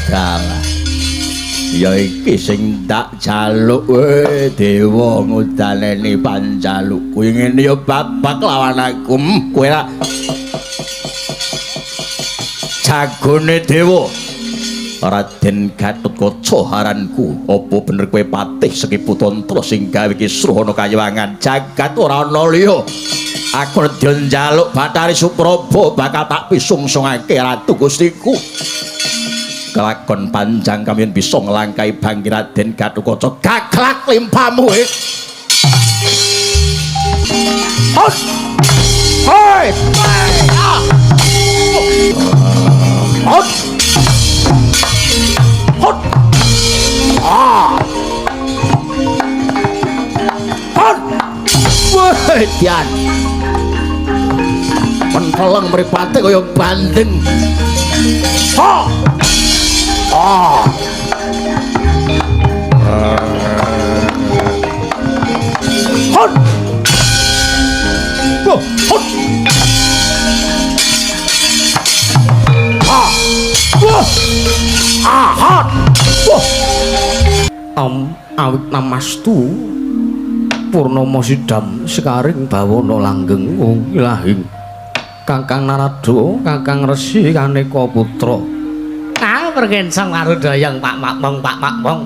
Dalah. Ya iki sing tak jaluk we dewa ngudaneni panjalukku. Ngene ya babak lawan aku. Kowe ra jagone dewa. Raden Gatotkaca haranku, apa bener kowe patih Sekipu Tantra sing gawe kisruh ana kayiwangan jagat ora ana liya. Aku nedya njaluk Bathari Supraba bakal tak pisungsungake Ratu Gustiku. Kelakon panjang kami bisa nglangkai bangki Raden Gatotkaca. Gaglak limpamu e. Hot. Hoi. Hot. Hot. Ah. Hot. Wah, dian. Penteleng mripate kaya bandeng. Ha. Ah. Hot. Wah, hot. Ah. Wah. Ah, hot. Wah. Om awit namastu Purnama sidam sekaring bawana langgeng ilahing Kakang Narada, Kakang Resi Kaneka Putra. Ah, perkensang marudayang Pak Makmong, Pak Makmong.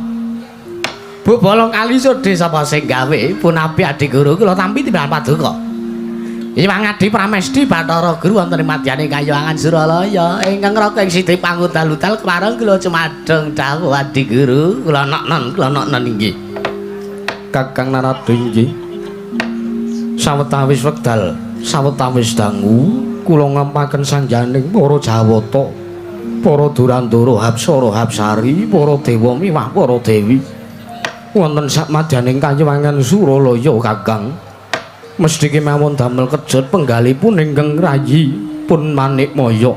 Bu bolong kali sodhe sapa sing gawe punapi adi guru kula tampi timbalan paduka. Iwang Adi Pramesti Bathara Guru wonten ing madyane Kayangan Suralaya ingkang raka ing sidi pangudal-udal kepareng kula cumadheng dawuh Adi Guru kula noknon kula noknon inggih. Kakang Narada inggih. Sawetawis wekdal, sawetawis dangu kula nglampahaken sanjaning para Jawata, para Durandara Hapsara Hapsari, para dewa miwah para dewi. Wonten sakmadyaning Kayangan Suralaya Kakang. Mesthi kemawon damel kejut penggalipun ingkang rayi pun Manikmaya.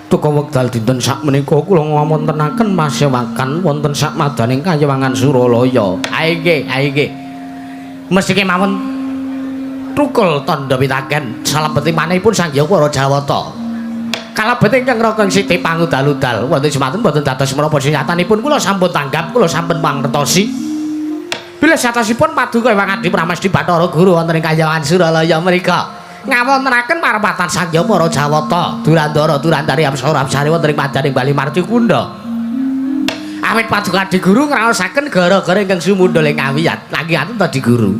Tuka wekdal dinten sakmenika kula ngawontenaken pasewakan wonten sakmadaning Kayangan Suralaya. Ae nggih, ae nggih. Mesthi kemawon tukul tandha pitaken salebeti manihipun Sang Hyang Para Jawata. Kalebet ingkang raka ing siti pangudal-udal wonten semanten boten dados menapa sinyatanipun kula sampun tanggap, kula sampun mangertosi. Bilih satasipun paduka Hyang Adi Pramesti Bathara Guru wonten ing Kayangan Suralaya mriku ngawontenaken parepatan Sang Hyang Para Jawata, Durandara, Durandari Apsara Apsari wonten ing madyaning Bali Marcukunda. Awit paduka Adi Guru ngraosaken gara-gara ingkang sumundhul ing awiyat. Lagi ngaten to Adi Guru.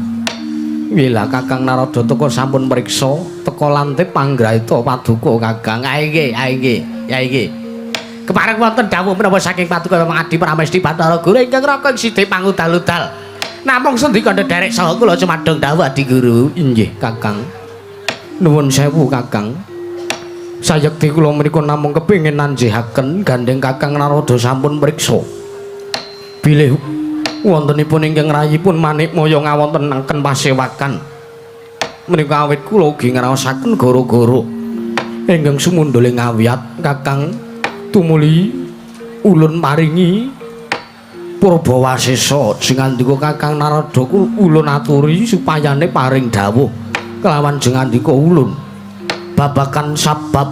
Wila Kakang Narada teka sampun mriksa teka lantip panggraita paduka Kakang. Ae nggih, ae nggih, ya nggih. Kepareng wonten dawuh menapa saking paduka Hyang Adi Pramesti Bathara Guru ingkang raka ing sidi pangudal-udal. Namung sendika ndherek saha kula cumadheng dawuh Adi Guru. Inggih Kakang. Nuwun sewu Kakang. Sayekti kula menika namung kepengin nanjihaken gandeng Kakang Narada sampun mriksa. Bilih wontenipun ingkang rayipun Manikmaya ngawontenaken pasewakan. Menika awit kula ugi ngraosaken gara-gara ingkang sumundhul ing awiyat Kakang tumuli ulun paringi Purbawasesa sing ngandika Kakang Narada ulun aturi supayane paring dawuh kelawan jengandika ulun babagan sabab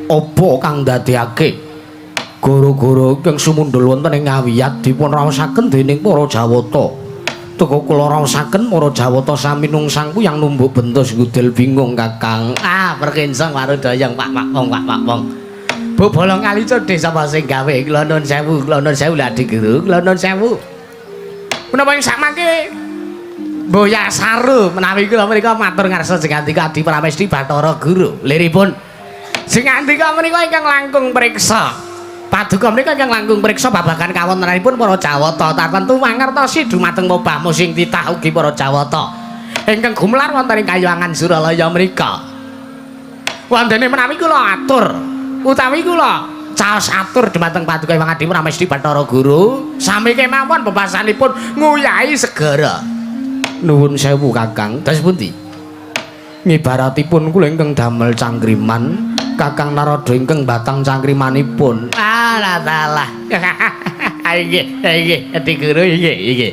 apa kang ndadekake gara-gara ingkang sumundhul wonten ing awiyat dipun raosaken dening para Jawata. Teka kula raosaken para Jawata sami nungsang kuyang numbuk bentus ngudel bingung Kakang. Ah, perkensang marudayang Pak Makmong, Pak Makmong. Bu bolong kali codhe sapa sing gawe kula nuwun sewu, kula nuwun sewu lha Adi Guru, kula nuwun sewu. Menapa ing sakmangke Boya saru menawi kula menika matur ngarsa jengandika Adi Pramesti Bathara Guru. Liripun jengandika menika ingkang langkung priksa. Paduka menika ingkang langkung priksa babagan kawontenanipun para Jawata tartemtu mangertosi dumateng mobah sing titah ugi para Jawata ingkang gumelar wonten ing Kayangan Suralaya mriku. Wondene menawi kula atur utawi kula caos atur dumateng paduka Hyang Adi Pramesti Bathara Guru sami kemawon bebasanipun nguyahi segara. Nuwun sewu Kakang. Dados pundi? Ngibaratipun kula ingkang damel cangkriman, Kakang Narada ingkang batang cangkrimanipun. Ah, lah salah. Nggih, nggih, Adi Guru nggih, nggih.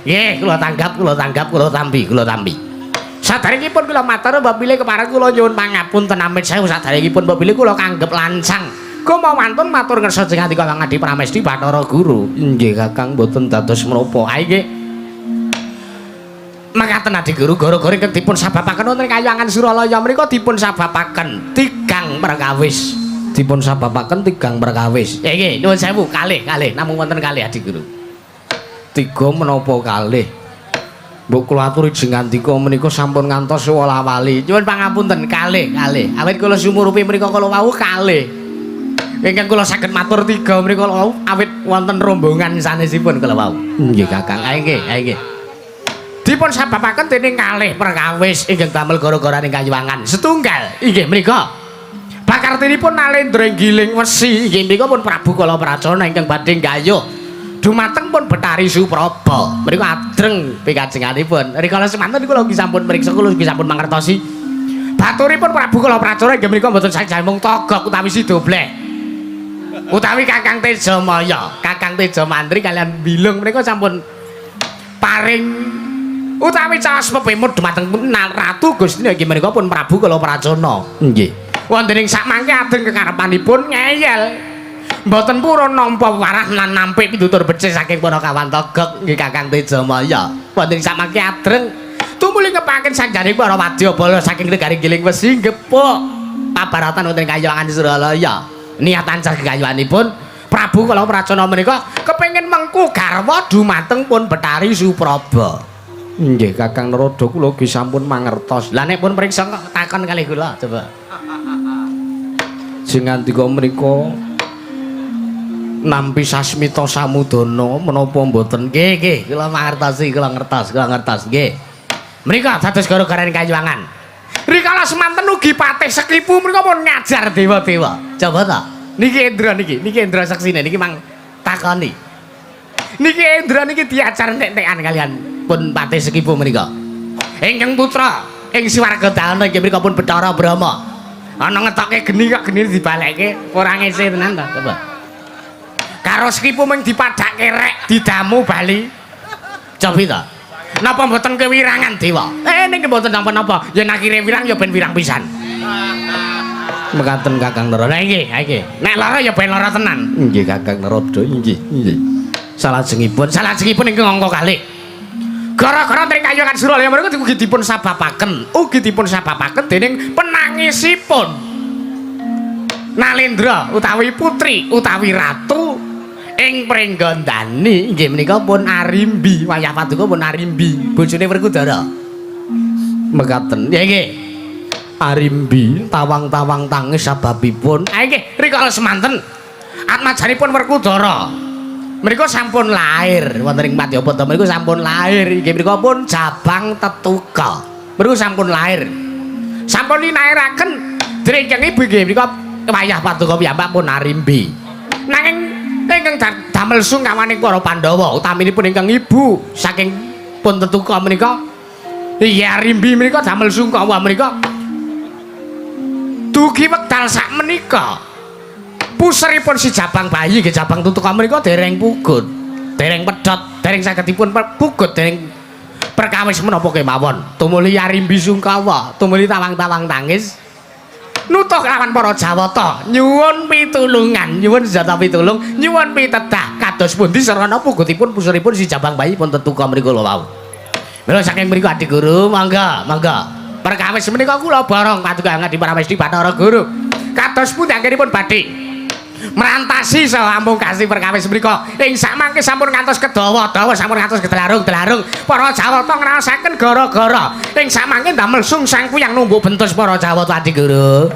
Nggih, kula tanggap, kula tanggap, kula tampi, kula tampi. Saderengipun kula matur mbok bilih kepareng kula nyuwun pangapunten amit sewu saderengipun mbok bilih kula kanggep lancang. Duga mawantun matur ngersa jeng andika Kang Adi Pramesti Bathara Guru. Nggih Kakang mboten dados menapa. Ha nggih. Mekaten Adi Guru, gara-gara ingkang dipun sababaken wonten kayangan Suralaya menika dipun sababaken tigang perkawis. Dipun sababaken tigang perkawis. Ya nggih, nuwun sewu kalih kalih namung wonten kalih Adi Guru. Tiga menapa kalih? Mbok kula aturi jeng andika menika sampun ngantos wala-wali. Nyuwun pangapunten kalih kalih. Awit kula sumurupi menika kala wau kalih. Ingkang kula saged matur tiga menika wau awit wonten rombongan sanesipun kala wau. Nggih Kakang. Ha nggih, ha nggih. Dipun sababaken dening kalih perkawis ingkang damel gara-garane kayuwangan. Setunggal inggih menika pakartinipun Nalendra Giling Wesi inggih menika pun Prabu Kala Pracona ingkang badhe nggayuh dumateng pun Bathari Supraba. Menika adreng pikajenganipun. Rikala semanten kula ugi sampun mriksa, kula ugi sampun mangertosi. Baturipun Prabu Kala Pracona inggih menika mboten saking mung Togog utawi Sidobleh. Utawi Kakang Tejamaya, Kakang Tejamantri kalian Bilung menika sampun paring utawi caos pepemut dumateng Ratu Gustina inggih menika pun Prabu Kala Pracona. Nggih. Wonten ing sakmangke adreng kekarepanipun ngeyel. Mboten purun nampa warah lan nampik pitutur becik saking para kawan Togog nggih Kakang Tejamaya. Wonten ing sakmangke adreng tumuli kepaken sanjane para wadyabala saking negari Giling Wesi gepuk pabaratan wonten kayangan Suralaya. Niatan cagayuwanipun Prabu Kala Pracona menika kepengin mengku garwa dumateng pun Bathari Supraba. Nggih Kakang Narada kula ugi sampun mangertos. Lah nek pun priksa kok takon kalih kula coba. Jeng andika menika nampi sasmita samudana menapa mboten? Nggih nggih kula mangertosi, kula ngertos, kula ngertos nggih. Menika dados gara-garane kayuwangan. Rikala semanten ugi Patih Sekipu menika pun ngajar dewa-dewa. Coba ta. Niki Indra niki, niki Indra saksine niki mang takoni. Niki Indra niki diajar entek-entekan kalian pun Patih Sekipu menika. Ingkang putra ing swarga dana inggih menika pun Bathara Brahma. Ana ngetoke geni kok genine dibalekke ora ngese tenan ta coba. Karo Sekipu mung dipadhake rek didamu bali. Cobi ta. Napa mboten kewirangan dewa? Niki mboten napa-napa. Yen akhire wirang ya ben wirang pisan. Mekaten Kakang Narada. Lah nggih, nggih. Nek lara ya ben lara tenan. Nggih Kakang Narada, nggih, nggih. Salajengipun, salajengipun ingkang angka kalih. Gara-gara tring kayangan Suralaya menika ugi dipun sababaken, ugi dipun sababaken dening penangisipun Nalendra utawi putri utawi ratu ing Pringgondani inggih menika pun Arimbi, wayah paduka pun Arimbi, bojone Werkudara. Mekaten. Ya nggih. Arimbi tawang-tawang tangis sababipun Ah nggih, rikala semanten atmajanipun Werkudara menika sampun lahir wonten ing Madyapada menika sampun lahir inggih menika pun Jabang Tetuka. Menika sampun lahir. Sampun linahiraken dening ibu inggih menika wayah paduka piyambak pun Arimbi. Nanging ingkang damel sungkawaning para Pandhawa utaminipun ingkang ibu saking pun Tetuka menika iya Arimbi menika damel sungkawa menika dugi wekdal sak menika puseripun si Jabang bayi nggih Jabang Tutuka menika dereng pugut, dereng pedhot, dereng saged dipun pugut dereng perkawis menapa kemawon. Tumuli Arimbi sungkawa, tumuli tawang-tawang tangis nutuh kelawan para Jawata nyuwun pitulungan, nyuwun senjata pitulung, nyuwun pitedah kados pundi sarana pugutipun puseripun si Jabang bayi pun Tetuka mriku lho wau. Mila saking mriku Adi Guru, monggo, monggo. Perkawis menika kula borong paduka Adi Paramesti Bathara Guru. Kados pundi anggenipun badhe merantasi saha amung kasih perkawis menika ing sakmangke sampun ngantos kedawa-dawa, sampun ngantos kedelarung-delarung para Jawata ngraosaken gara-gara ing sakmangke ndamel sungsang kuyang numbuk bentus para Jawata Adi Guru.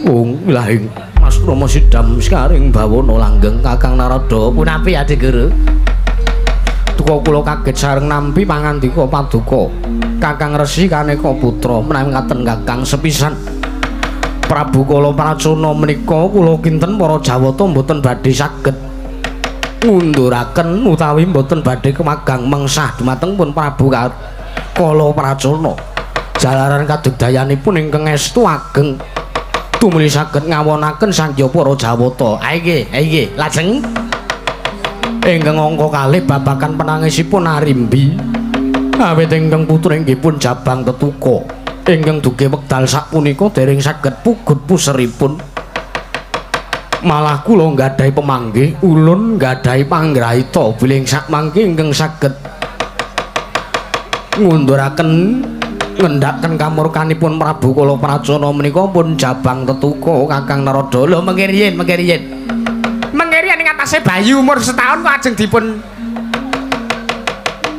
Ung lahing Mas Kromo sidam sekaring bawana langgeng Kakang Narada. Punapi Adi Guru? Duka kula kaget sareng nampi pangandika paduka Kakang Resi Kaneka Putra menawi ngaten Kakang sepisan Prabu Kala Pracona menika kula kinten para Jawata mboten badhe saged ngunduraken utawi mboten badhe kemagang mengsah dumateng pun Prabu Kala Pracona. Jalaran kadugdayanipun ingkang estu ageng tumuli saged ngawonaken sangya para Jawata. Ha nggih, ha nggih. Lajeng ingkang angka kalih babagan penangisipun Arimbi awit ingkang putra inggih pun Jabang Tetuka ingkang dugi wekdal sapunika dereng saged pugut puseripun. Malah kula nggadahi pemanggih, ulun nggadahi panggraita bilih sakmangke ingkang saged ngunduraken ngendhaken kamurkanipun Prabu Kala Pracona menika pun jabang tetuka Kakang Narada. Lho mengke riyin, mengke riyin. Mengke riyin ing atase bayi umur setahun kok ajeng dipun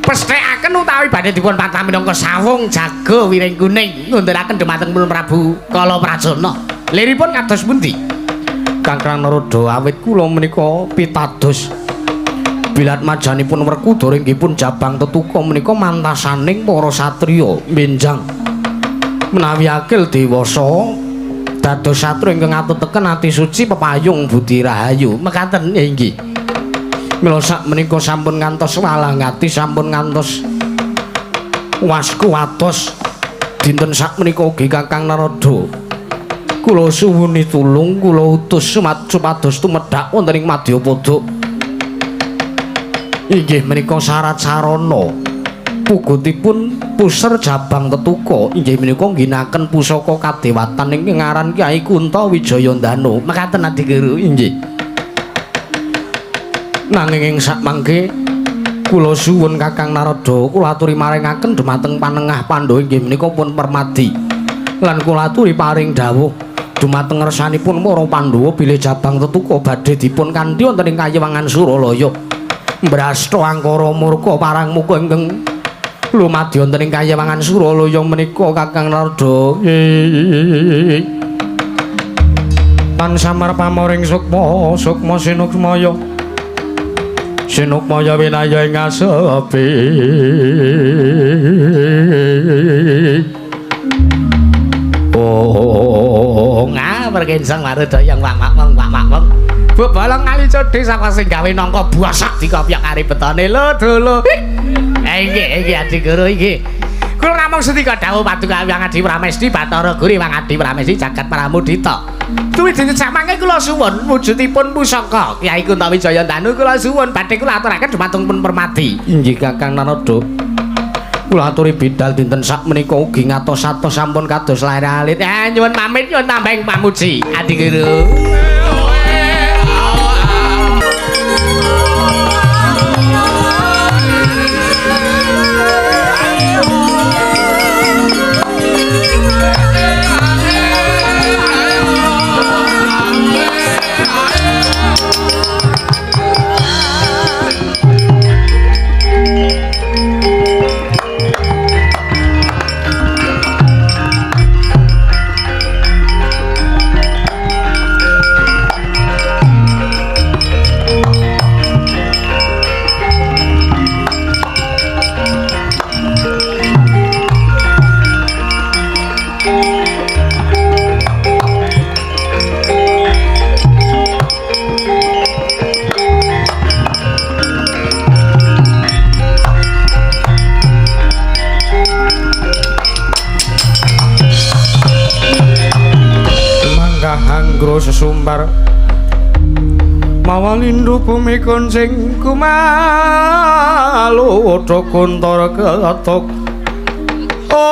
pesthekaken utawi badhe dipun patah minangka sawung jago wiring kuning ngunduraken dhumateng Prabu Kala Pracona. Liripun kados pundi? Kakang Narada, awit kula menika pitados bilatmajanipun Werkudara inggih pun jabang tetuka menika mantasaning para satriya benjang menawi akil dewasa dados satriya ingkang ateteken ati suci pepayung budi rahayu. Mekaten inggih. Mila sak menika sampun ngantos walang ati, sampun ngantos waskuwatos dinten sak menika ugi Kakang Narada kula suwuni tulung, kula utus supados tumedhak wonten ing Madyapada. Inggih menika syarat sarana pugutipun puser jabang tetuka inggih menika ngginakaken pusaka kadewatan ingkang aran Kyai Kunta Wijayandanu. Mekaten Adi Guru inggih. Nanging ing sakmangke kula suwun Kakang Narada, kula aturi maringaken dhumateng panengah Pandhawa inggih menika pun Permadi. Lan kula aturi paring dawuh dumateng ngersanipun para Pandhawa bilih jabang tetuka badhe dipun kanthi wonten ing kayiwangan Suralaya. Mbrasta angkara murka parang muka ingkang lumadi wonten ing kayiwangan Suralaya menika Kakang Narada. Tan samar pamoring sukma, sukma sinukmaya. Sinukmaya winaya ing asepi. Oh, ngaperkensang marudayang wak-wak wak-wak. Bebalong kali codhe saka sing gawe nangka buasak dikopyak kari betone lho dolo. Inggih, inggih Adi Guru inggih. Kula namung sendika dawuh paduka Hyang Adi Pramesti Bathara Guru Hyang Adi Pramesti jagat Pramudita. Tuwi dinten sakmangke kula suwun wujudipun pusaka Kyai Kunta Wijayandanu kula suwun badhe kula aturaken dumateng pun Permadi. Inggih Kakang Narada. Kula aturi bidal dinten sak menika ugi ngatos-atos sampun kados lair alit. Nyuwun pamit nyuwun tambahing pamuji Adi Guru. Sesumbar mawa lindu bumi kuncing kumalu kuntor ketok oh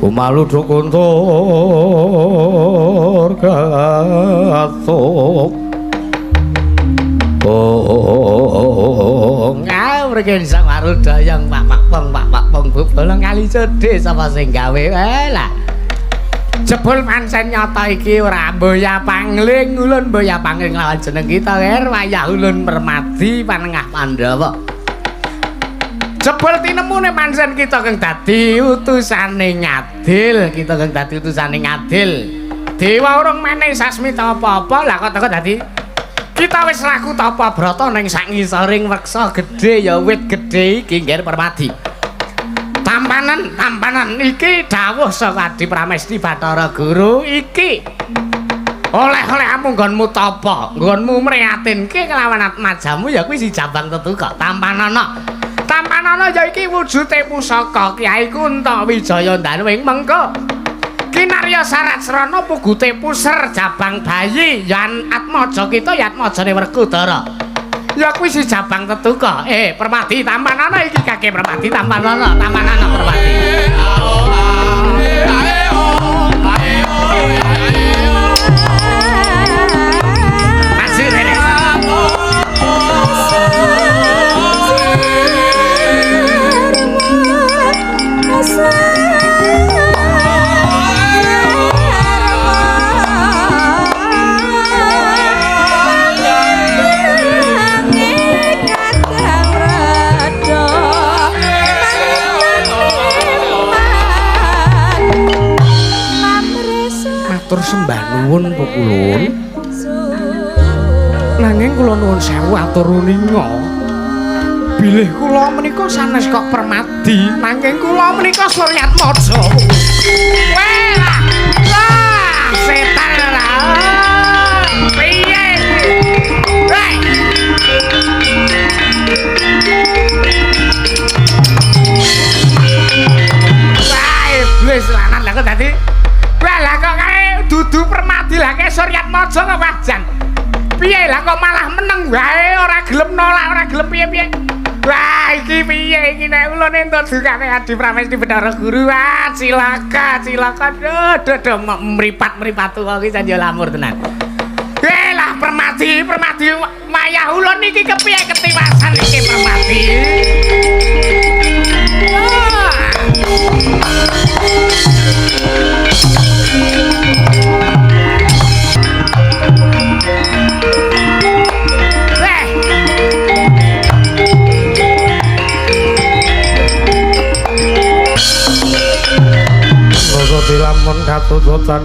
kumalu kuntor ketok oh ngawur marudayang pak pong pak pong bolong kali codhe sapa sing gawe lah jebul pancen nyata iki ora mboya pangling ulun mboya pangling lawan jeneng kita wer wayah ulun Permadi panengah Pandhawa jebul tinemune pancen kita kang dadi utusane ngadil kita kang dadi utusane ngadil dewa urung menehi sasmita apa-apa lah kok teko dadi kita wis laku tapa brata ning sak ngisoring weksa gedhe ya wit gedhe iki nggih Permadi. Tampanan tampanan iki dawuh saka Adi Pramesti Bathara Guru iki. Oleh-olehmu nggonmu tapa, nggonmu mriyatinke kelawan atmajamu ya kuwi si jabang tetuka tampanana. Tampanana ya iki wujude pusaka Kyai Kunta Wijayandanu ing mengko. Kinarya syarat srana pugute puser jabang bayi yan atmaja kita ya atmajane Werkudara. Ya kuwi si Jabang Tetuka. Permadi tampanana iki kake Permadi tampanana, tampanana Permadi. Maju rene. Matur sembah nuwun Pukulun. Nanging kula nuwun sewu atur uninga. Bilih kula menika sanes kok Permadi, nanging kula menika Suryatmaja. Weh lah. Wah, setan ora. Piye? Hei. Wah, iblis lanang lah kok dadi. Wah, lah kok kae dudu Permadi lah kae Suryatmaja kok wajan. Piye lah kok malah meneng wae ora gelem nolak, ora gelem piye-piye. Wah, iki piye iki nek ulun entuk dukane Adi Pramesti Bathara Guru. Wah, cilaka, cilaka. Duh, duh, mripat-mripat kok iki jan yo lamur tenan. Lah Permadi, Permadi mayah ulun iki kepiye ketiwasan iki Permadi. Lamun katututan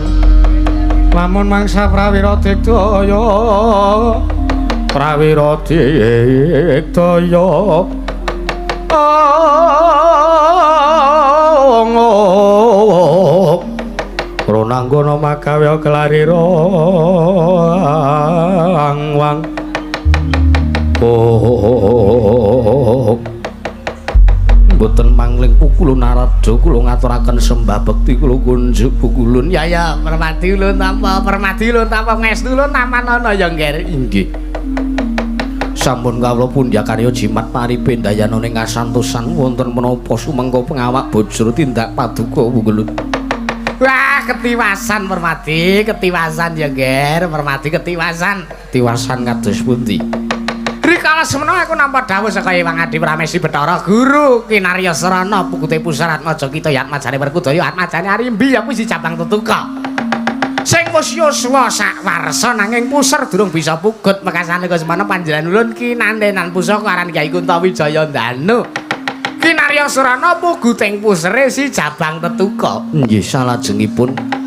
lamun mangsa prawira digdaya prawira digdaya ronanggana magawe kelarira angwang mboten mangling pukulun narada kula ngaturaken sembah bekti kula kunjuk pukulun. Ya ya Permadi ulun tampa, Permadi ulun tampa, ngestu ulun tampanana ya Ngger. Inggih. Sampun kawula pundha karya jimat paripe ndayanane ngasantosan wonten menapa sumengko pengawak bojor tindak paduka pukulun. Wah, ketiwasan Permadi, ketiwasan ya Ngger, Permadi ketiwasan. Tiwasan kados pundi? Rikala semana aku nampa dawuh saka Hyang Adi Pramesti Bathara Guru Kinarya Srana pukute Pusaratmaja kita Yatmajane Werkudaya Atmajane Arimbi ya kuwi si Jabang Tetuka. Sing wis yuswa sak warsa nanging puser durung bisa pugut mekasane kaya semana panjenengan ulun kinantenan pusaka aran Kyai Kuntawijaya Ndanu. Kinarya Srana puguting pusere si Jabang Tetuka. Nggih salajengipun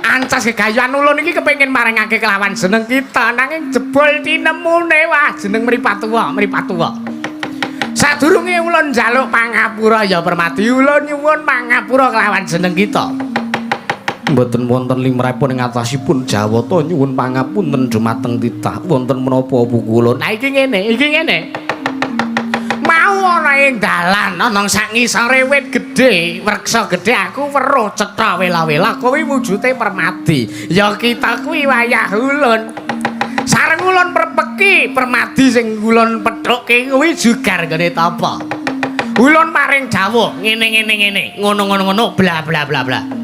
ancas gegayuhan ulun iki kepengin marengake kelawan jeneng kita nanging jebul tinemune wah jeneng mripat tuwa, mripat tuwa. Sadurunge ulun njaluk pangapura ya Permadi ulun nyuwun pangapura kelawan jeneng kita. Mboten wonten limrahipun ing atasipun Jawata nyuwun pangapunten dumateng titah wonten menapa pukulun. Nah iki ngene, iki ngene. Mau ana ing dalan ana sak ngisore wit gedhe, wreksa gedhe aku weruh cetha wela-wela kowe wujude Permadi. Ya kita kuwi wayah ulun. Sareng ulun prepeki Permadi sing ulun pethukke kuwi jugar nggone tapa. Ulun paring dawuh ngene ngene ngene, ngono ngono ngono bla bla bla bla.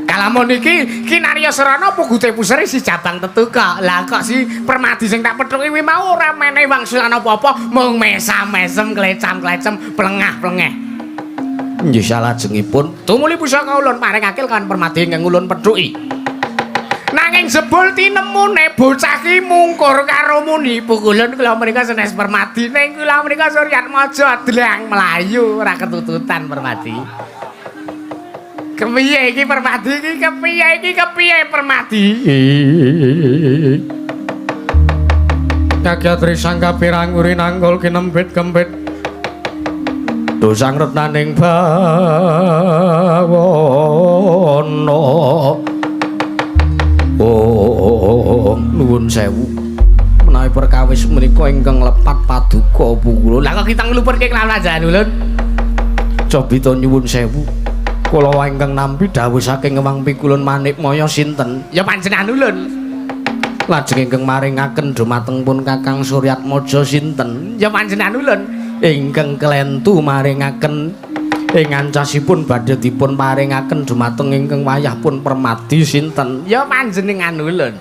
Kalamun iki Kinarya Srana pugute pusere si Jabang Tetuka. Lah kok si Permadi sing tak pethuki kuwi mau ora menehi wangsulan apa-apa, mung mesam-mesem klecam-klecem plengah-plengeh. Nggih salajengipun tumuli pusaka ulun paringake kan Permadi ingkang ulun pethuki. Nanging jebul tinemune bocah ki mungkur karo muni pukulun kula menika senes Permadi ning kula menika Suryatmaja dlang mlayu ora ketututan Permadi. Kepiye iki Permadi iki kepiye iki kepiye Permadi? Kagyatri sangka pirang uri nanggul kinempit kempit dosang retnaning bawana. Oh, nuwun sewu menawi perkawis menika ingkang lepat paduka pukulun. Lah kok kita nglupurke kelawan ajaran ulun? Cobita nyuwun sewu. Kula ingkang nampi dawuh saking Ewang Pikulun Manikmaya sinten? Ya panjenengan ulun. Lajeng ingkang maringaken dumateng pun Kakang Suryatmaja sinten? Ya panjenengan ulun ingkang klentu maringaken ing ancasipun badhe dipun paringaken dumateng ingkang wayah pun Permadi sinten? Ya panjenengan ulun.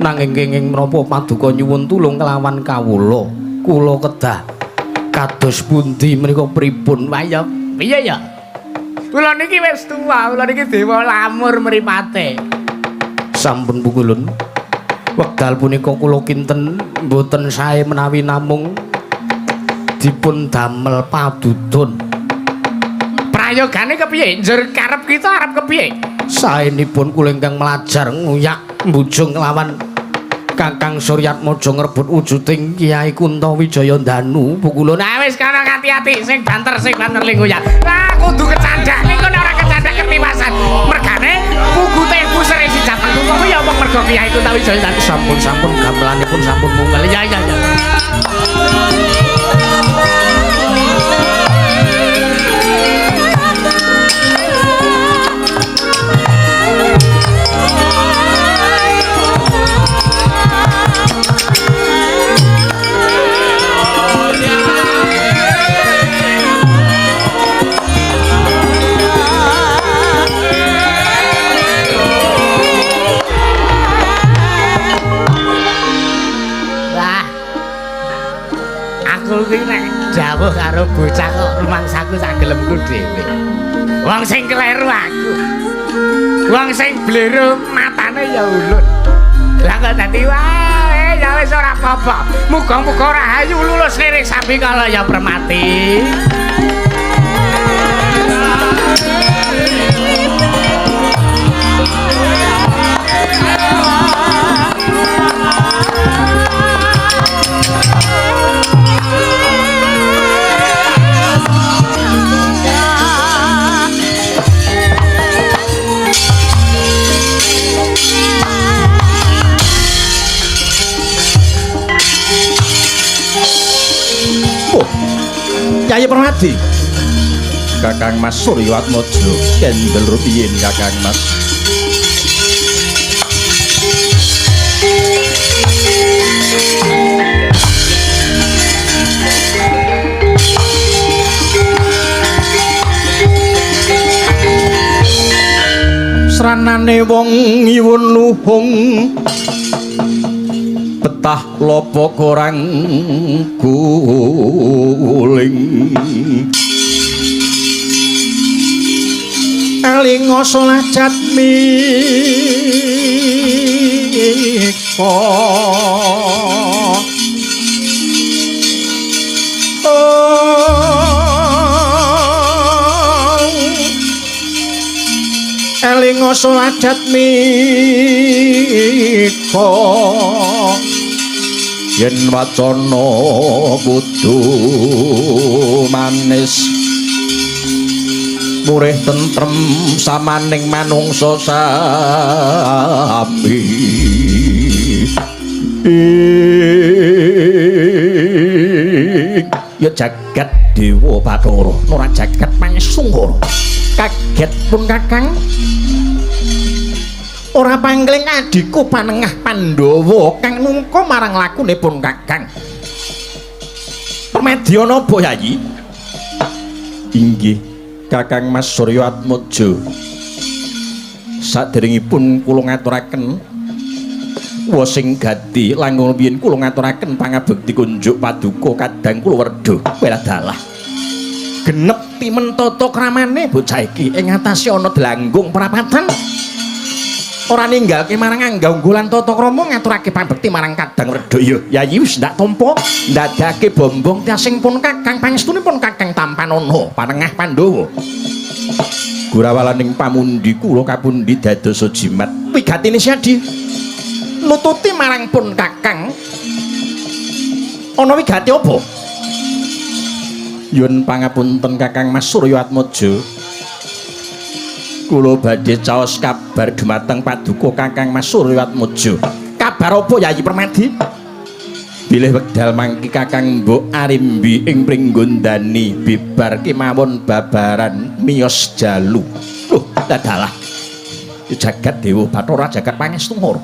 Nanging kenging menapa paduka nyuwun tulung kelawan kawula? Kula kedah kados pundi menika pripun? Wah ya piye ya? Kula niki wis tuwa, kula niki dewa lamur mripate. Sampun pukulun. Wekdal punika kula kinten mboten sae menawi namung dipun damel padudon. Prayogane kepiye? Njur karep kita arep kepiye? Saenipun kula ingkang mlajar nguyak mbujung kelawan Kakang Suryatmaja ngrebut wujuding Kyai Kuntawijaya Danu. Pukulun ah wis kana ati-ati sing banter ling nguyak. Lah kudu kecandak niku nek ora kecandak ketiwasan. Mergane pugute pusere si Japang kuwi ya wong mergo Kyai Kuntawijaya Danu. Sampun-sampun gamelanipun sampun mungel. Ya ya ya. Dawuh karo bocah kok rumangsaku sak gelemku dhewe. Wong sing kleru aku. Wong sing blero matane ya ulun. Lah kok dadi wae ya wis ora apa-apa. Muga-muga rahayu lulus lirik sambikala ya Permati. Kyai Permadi, Kakang Mas Suryatmaja kendel rupiyin Kakang Mas. Sranane wong nyuwun luhung betah lopo korang guling elinga solah jatmika elinga solah jatmika yen wacana kudu manis murih tentrem samaning manungsa sami. Ya jagat dewa Bathara ora jagat Pangesungkara. Kaget pun Kakang ora pangling adhiku panengah Pandhawa kang nungka marang lakune pun Kakang. Permedya napa Yayi? Inggih Kakang Mas Suryatmaja. Saderengipun kula ngaturaken wosing gati langkung rumiyin kula ngaturaken pangabekti kunjuk paduka kadang kula werdha. Weladalah genep timen tata kramane bocah iki ing atase ana dlanggung prapatan. Ora ninggalke marang angga-unggulan tata krama ngaturake pambekti marang kadang werdha. Ya Yayi wis ndak tampa ndadake bombong tiasing pun Kakang pangestunipun Kakang tampanana panengah Pandhawa. Gurawalaning pamundi kula kapundi dadosa jimat wigatine Siadi nututi marang pun Kakang. Ana wigati apa? Nyuwun pangapunten Kakang Mas Suryatmaja. Kula badhe caos kabar dumateng paduka Kakang Mas Suryatmaja. Kabar apa Yayi Permadi? Bilih wekdal mangki Kakang Mbok Arimbi ing Pringgondani bibar kemawon babaran miyos jalu. Loh, dadalah. Jagat Dewa Bathara jagat Pangestungkara.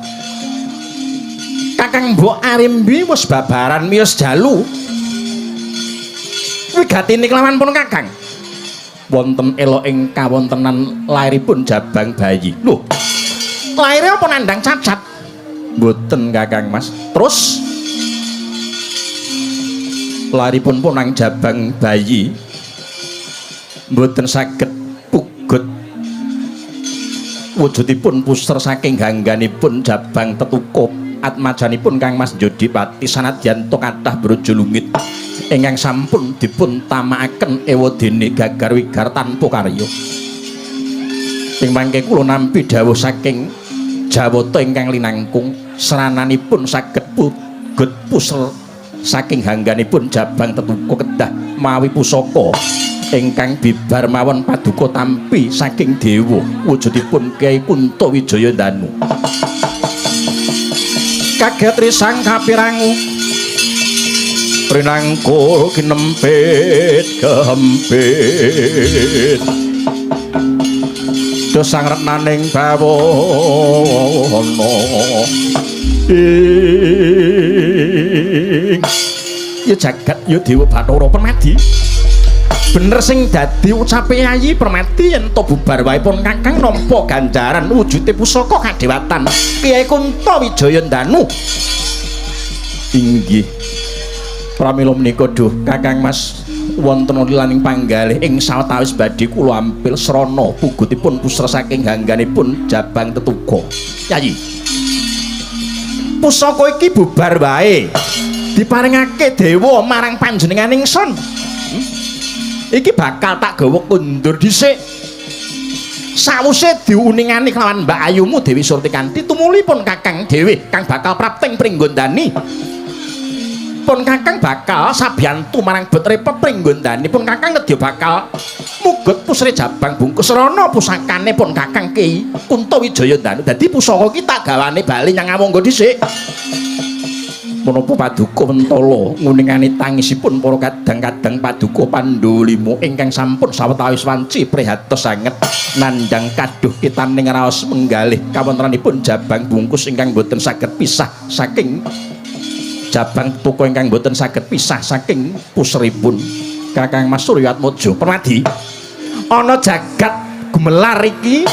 Kakang Mbok Arimbi wis babaran miyos jalu. Wigatine kelawan pun Kakang. Wonten elok ing kawontenan lairipun jabang bayi. Lho. Laire apa nandang cacat? Mboten Kakang Mas. Terus lairipun punang jabang bayi mboten saged pugut wujudipun puser saking gangganipun jabang tetukup atmajanipun Kang Mas Jodipati sanadyan to kathah brojo lungit ingkang sampun dipun tamakaken ewadene gagar wigar tanpa karya. Ing mangke kula nampi dawuh saking Jawata ingkang linangkung serananipun saged pugut puser saking hangganipun jabang tetuka kedah mawi pusaka ingkang bibar mawon paduka tampi saking dewa wujudipun Kyai Kunto Wijaya Danu. Kaget risang kapirangu prinangkul kinempit kehempit dosang retnaning bawana ing ya jagat ya dewa Bathara Permadi. Bener sing dadi ucape Yayi Permadi yen to bubar wae pun Kakang nampa ganjaran wujude pusaka kadewatan Kyai Kunto Wijaya Danu. Inggih pramila menika duh Kakang Mas wonten lilaning panggalih ing sawetawis badhe kula ampil srana pugutipun pusra saking gangganipun jabang tetuka. Yayi, pusaka iki bubar wae diparingake dewa marang panjenengan ingsun. Iki bakal tak gawa kundur dhisik. Sawuse diuningani kelawan Mbak Ayumu Dewi Surtikanti tumuli pun Kakang dhewe kang bakal prapting pringgondani. Pun Kakang bakal sabiyantu marang betre pringgondani pun Kakang nedya bakal mugut pusre jabang bungkus rana pusakane pun Kakang Ki Kunto Wijaya Danu. Dadi pusaka iki tak gawane bali nyang Awangga dhisik. Menapa paduka mentala nguningani tangisipun para kadang-kadang paduka Pandhawa lima ingkang sampun sawetawis wanci prihatos sanget nandhang kaduh kitaning raos menggalih kawontenanipun jabang bungkus ingkang boten saged pisah saking jabang tuka ingkang boten saged pisah saking puseripun Kakang Mas Suryatmojo. Permadi ana jagat gumelar iki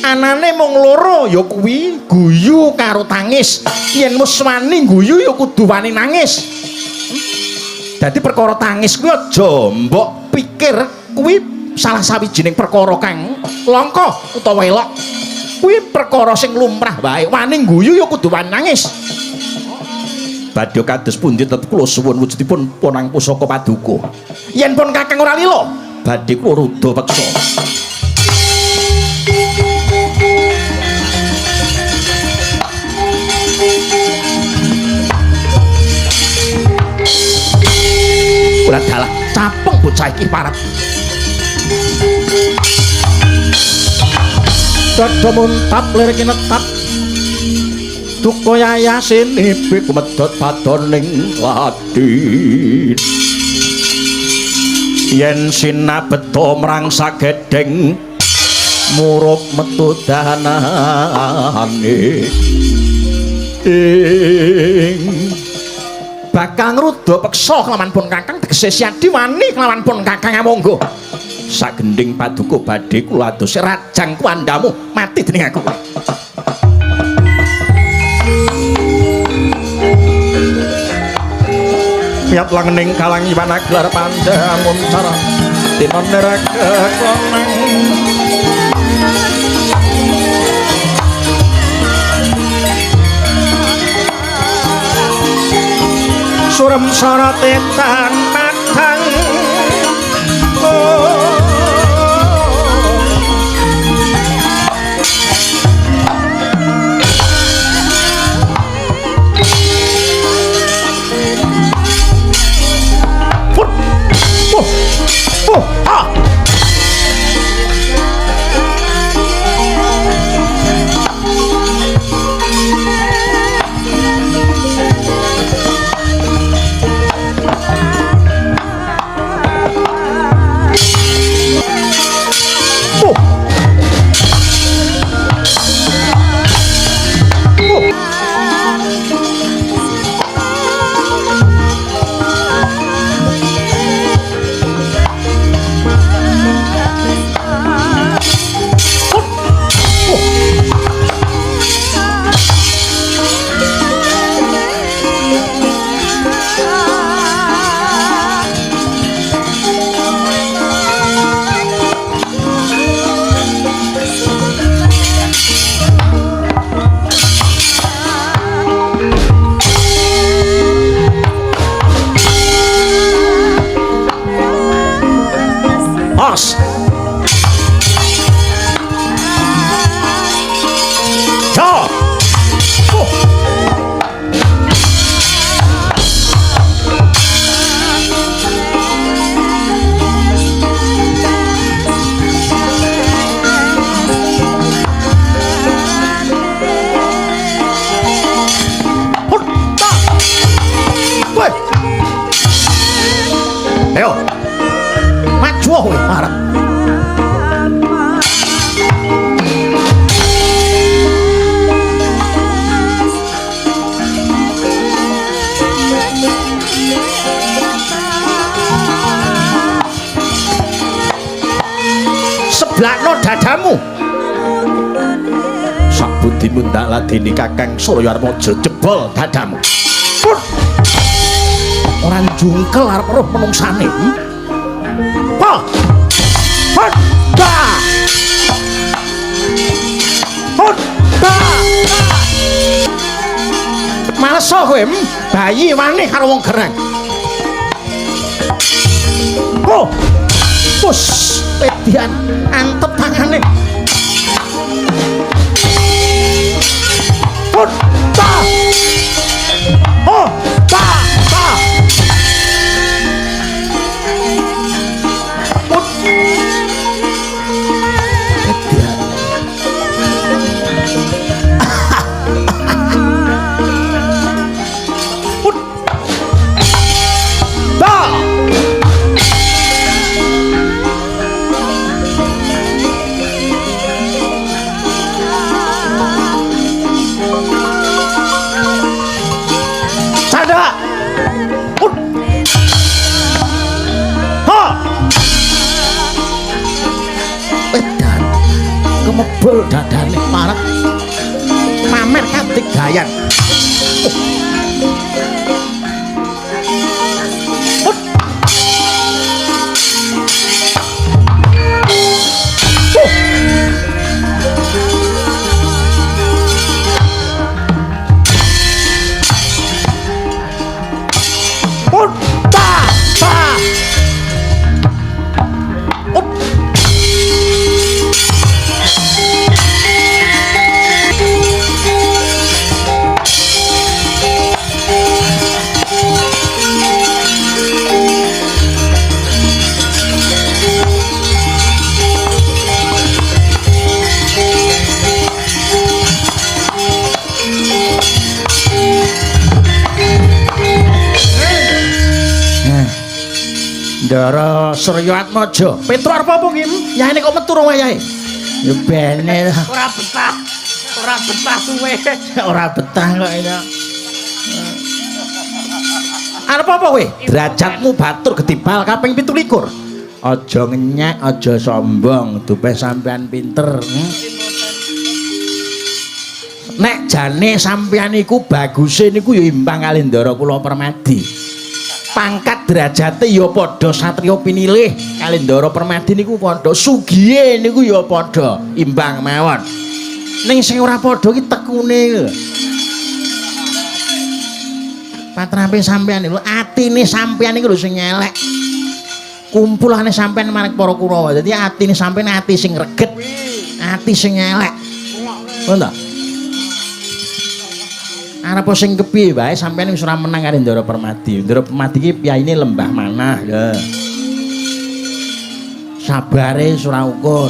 anane mung loro ya kuwi guyu karo tangis. Yen wis wani guyu ya kudu wani nangis. Dadi perkara tangis kuwi aja mbok pikir kuwi salah sawijining perkara kang langka utawa elok. Kuwi perkara sing lumrah wae. Wani guyu ya kudu wani nangis. Badhe kados pundi tetep kula suwun wujudipun ponang pusaka paduka. Yen pun Kakang ora lila, badhe kula rudha peksa. Ora dalah capeng bocah iki parep. Dada muntap lir kinetap duka yayasin ibi kumedhot padoning ladin. Yen sinabeta mrangsa gedheng murup metu danane ing bakal ngrudha peksa kelawan pun Kakang tegese Siadi wani kelawan pun Kakang amangga. Sagendhing paduka badhe kula adose rajang kuwandamu mati dening aku. Piat langening kalang iwan gelar pandhamun cara tinon neraka konang. Surem sorote tan padang Budimu ndak ladeni Kakang Surya Atmaja jebol dadamu. Pun. Ora jungkel arep roh menungsane. Pa. Pun. Da. Pun. Da. Males kowe, bayi wani karo wong gerang. Oh. Pus, edian antep tangane. Pun. Ta. Oh, ta, ta. Pun. Edian. Pun. Ta. Sada. Pun. Ha. Edan. Kemebul dadane parek. Pamer kadigdayan. Pun. Oh. Pun. Ta. Ta. Pun. Ndara Surya Atmaja. Petro arep apa ki? Yahene kok metu rong wayahe? Ya bene. Ora betah. Ora betah suwe. Ora betah kok ya. Arep apa kowe? Derajatmu batur gedibal kaping 27. Aja ngenyek, aja sombong, dupe sampean pinter. Nek jane sampean iku baguse niku ya imbang kali Ndara kula Permadi. Pangkat derajate ya padha satriya pinilih kali Ndara Permadi niku padha, sugihe niku ya padha imbang mawon. Ning sing ora padha iki tekune lho. Patrape sampean lho, atine sampean iku lho sing elek. Kumpulane sampean marang para Kurawa. Dadi atine sampean ati sing reget, ati sing elek. Ngono ta? Arep sing kepiye wae sampean wis ora menang karo Ndara Permadi. Ndara Permadi iki piyayine lembah manah lho. Sabare wis ora ukur.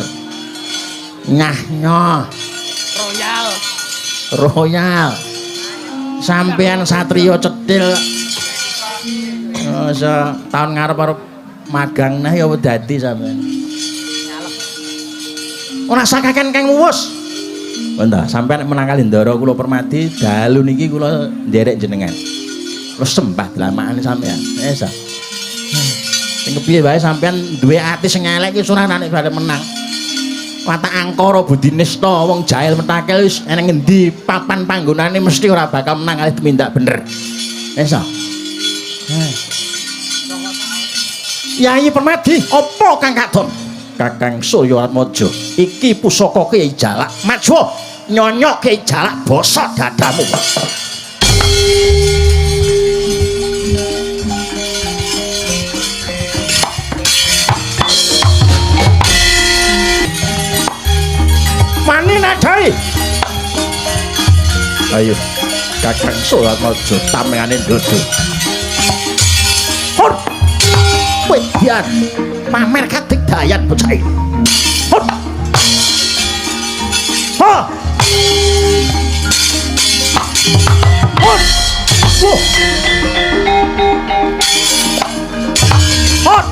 Nyah nyoh. Royal. Royal. Sampean satriya cethil. Oh, taun ngarep arep magang nah ya dadi sampean. Ora sakaken Kang Muwus. Wonten sampean nek menang kali Ndara kula Permadi dalu niki kula nderek jenengan. Kula sembah dlamakane sampean. Wis ta. Sing kepiye wae sampean duwe ati sing elek iki ora nek badhe menang. Watak angkara budi nista wong jahil metakel wis eneng ngendi papan panggonane mesti ora bakal menang kali tumindak bener. Wis ta. Yayi Permadi, apa kang kadon? Kakang Surya Atmaja, iki pusaka Kyai Jalak. Maju, nyonyok Kyai Jalak bosok dadamu. Mani nadai. Ayo, Kakang Surya Atmaja tamengane ndodo. Hur. Wedian pamer kadigdayan bocah iki. Hut. Ha. Hut. Wuh. Hut.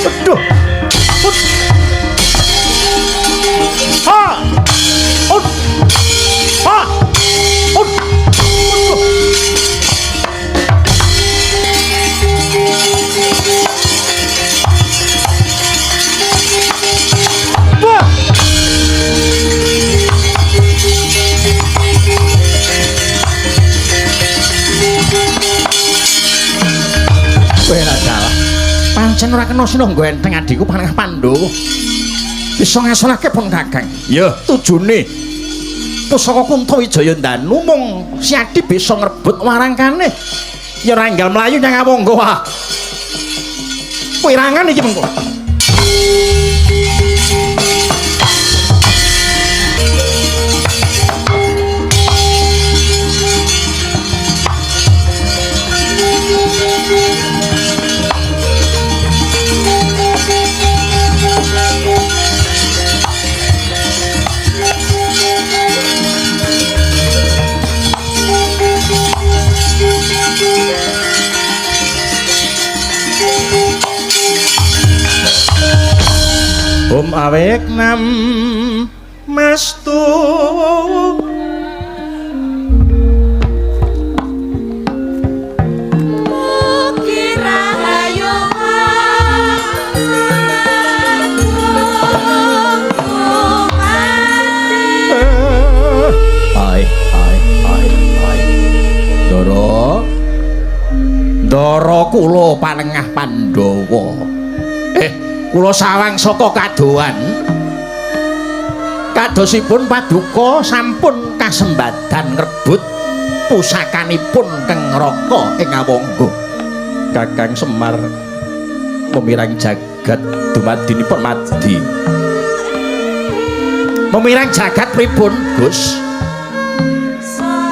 Aduh. Hut. Ha. Hut. Ha. Hut. Pancen ora kena sinangga enteng adhiku Panengah Pandhawa. Bisa ngasolake pun Kakang. Ya, tujune pusaka Kuntawijaya Ndanu mung si Adi bisa ngrebut warangkane. Ya ora enggal mlayu nyang Awangga wah. Wirangan iki mengko. Om awek nam mastu ai ai ai ai Ndara Ndara kula Panengah Pandhawa. Kula sawang saka kadohan. Kadosipun paduka sampun kasembadan ngrebut pusakanipun Keng Raka ing Awangga. Kakang Semar memirang jagat dumadinipun madhi. Memirang jagat pripun, Gus?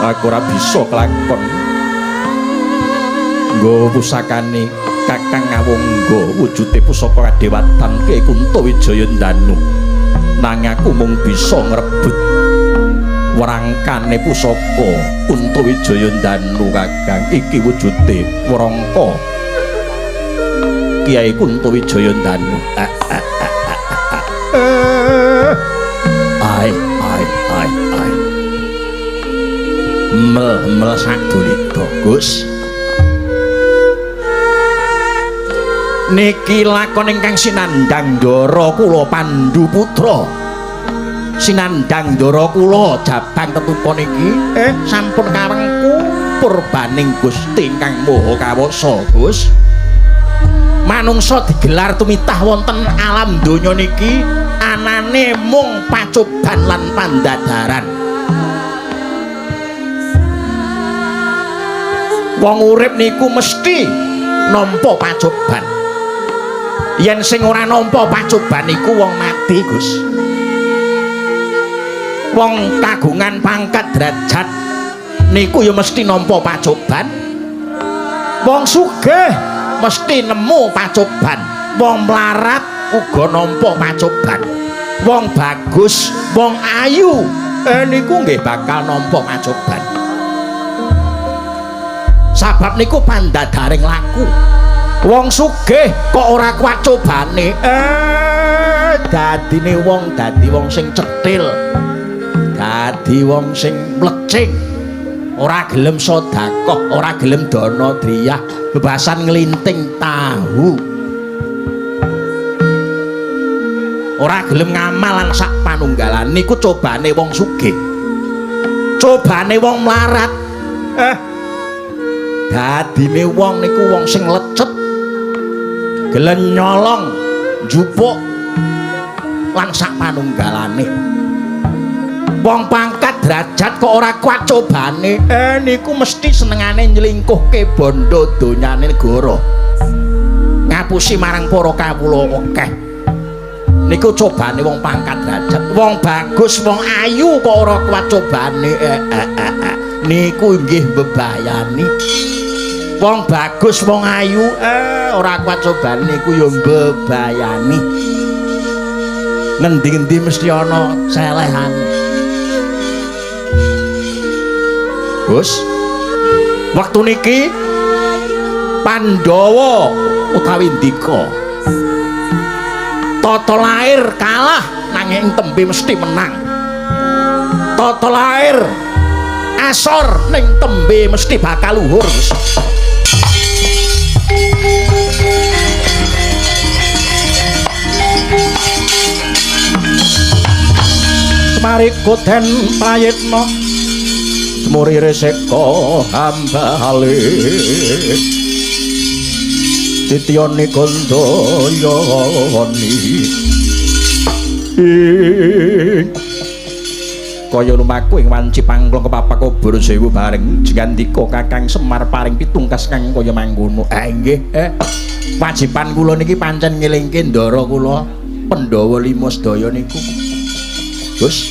Aku ora bisa kelakon nggawa pusakane Kakang Awangga wujude pusaka kadewatan Ki Kuntawijaya Ndanu. Nanging aku mung bisa ngrebut warangkane pusaka Kuntawijaya Ndanu Kakang. Iki wujude warangka Kyai Kuntawijaya Ndanu. Ai ai ai ai. Mel-mel sadulita, Gus. Niki lakon ingkang sinandhang ndara kula Pandhu Putra. Sinandhang ndara kula jabang tetuka niki sampun karengku purbaning Gusti ingkang Maha Kawasa, Gus. Manungsa digelar tumitah wonten alam donya niki anane mung pacoban lan pandadaran. Wong urip niku mesti nampa pacoban. Yen sing ora nampa pacoban iku wong mati, Gus. Wong kagungan pangkat derajat niku ya mesti nampa pacoban. Wong sugih mesti nemu pacoban. Wong mlarat uga nampa pacoban. Wong bagus, wong ayu niku nggih bakal nampa pacoban. Sabab niku pandadaring laku. Wong sugih kok ora kuat cobane, dadine wong dadi wong sing cetil, dadi wong sing mlecing, ora gelem sedekah, ora gelem dana driyah, bebasan nglinting tahu, ora gelem ngamal lan sak panunggalan. Niku cobane wong sugih. Cobane wong mlarat, dadine wong niku wong sing lecet, gelem nyolong, njupuk lan sak panunggalane. Wong pangkat derajat kok ora kuat cobane, niku mesti senengane nyelingkuhke bondo donyane negara, ngapusi marang para kawula akeh. Niku cobane wong pangkat derajat. Wong bagus, wong ayu kok ora kuat cobane, niku nggih mbebayani. Wong bagus, wong ayu ora kuat cobane niku ya mbebayani. Ngendi-ngendi mesti ana selehane. Gus, wektu niki Pandhawa utawi Ndika tata lair kalah nanging tembe mesti menang. Tata lair asor ning tembe mesti bakal luhur. Gus. Semarika den prayitna semuri reseka hambale. Titiyane Gandayani kaya lumaku ing wanci pangklong kepapak obor sewu bareng jengandika Kakang Semar paring pitungkas kang kaya mangkono. Nggih, wajiban kula niki pancen ngelingke ndara kula Pandhawa lima sedaya niku. Gus,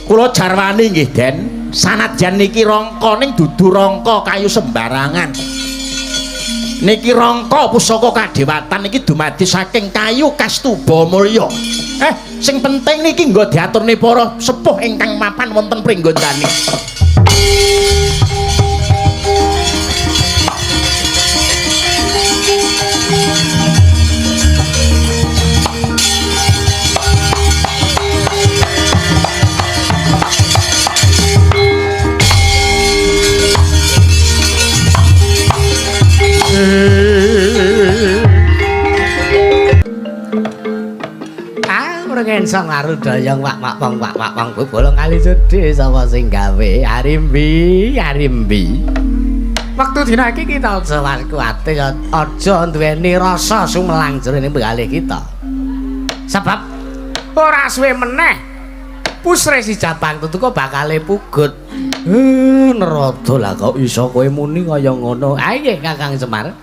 kula jarwani nggih Den, sanadyan niki rangka ning dudu rangka kayu sembarangan. Niki rangka pusaka kadewatan niki dumadi saking kayu kastuba mulya. Sing penting niki nggo diaturne para sepuh ingkang mapan wonten pringgondani. Rengensong arudayang wak wak wong wak wak wong bolong kali sedhe sapa sing gawe Arimbi Arimbi. Wektu dina iki kita aja kuwate aja duweni rasa sumelang jroning bengalih kita. Sebab ora suwe meneh pusre si Jabang Tetuka bakale pugut. Nerada lah kok iso kowe muni kaya ngono. Ha nggih Kakang Semar.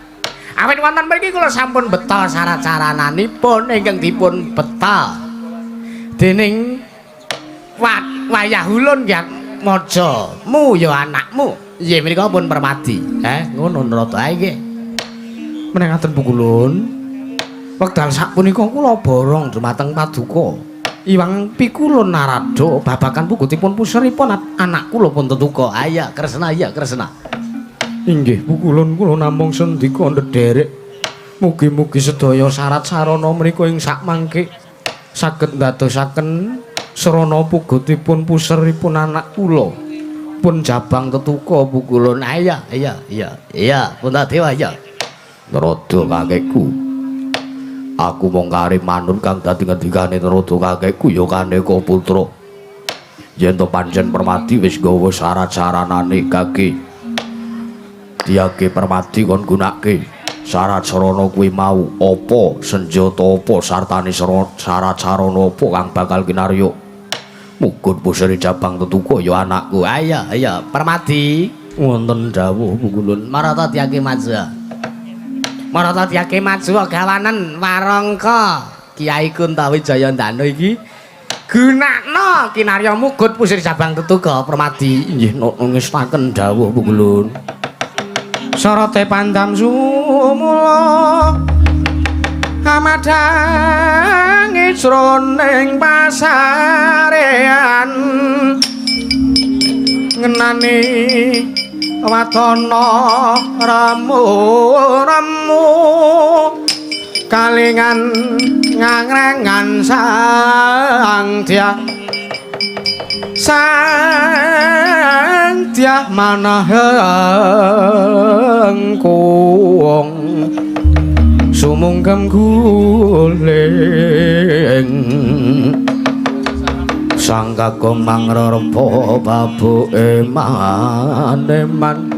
Awit wonten mriki kula sampun beto syarat-sarananipun ingkang dipun beta dening wayah ulun Maja mu ya anakmu. Nggih menika pun permadi. Ngono Narada nggih. Menengaten pukulun. Wekdal sapunika kula borong dumateng paduka Iwang Pikulun Narada babagan pugutipun puseripun anak kula pun Tetuka. Ayo Kresna, iya Kresna. Inggih pukulun kula namung sendika ndederek. Mugi-mugi sedaya syarat sarana menika ing sakmangke saged ndadosaken srana pugutipun puseripun anak kula pun Jabang Tetuka pukulun. Iya iya iya iya Puntadewa iya. Narada kakekku, aku mung kari manut kang dadi ngendikane Narada kakekku ya kaneka putra. Yen to pancen Permadi wis nggawa syarat-saranane kaki diake Permadi kon gunake syarat sarana kuwi mau apa senjata apa sartane syarat sarana apa kang bakal kinarya mugun pusri Jabang Tetuka ya anakku. Ayo ayo Permadi wonten dawuh pukulun. Marata diake maju. Marata diake maju gawanen warangka Kiai Kuntawijaya Ndanu iki gunakna kinarya mugut pusri Jabang Tetuka Permadi. Inggih ngestaken dawuh pukulun. Sorote pandam sumula amadhangi jroning pasarean ngenani watana remu-remu kalingan ngangrengan sang dyah sang dyah manahengkung sumungkem guling sang kakung mangrerpa babuke maneman.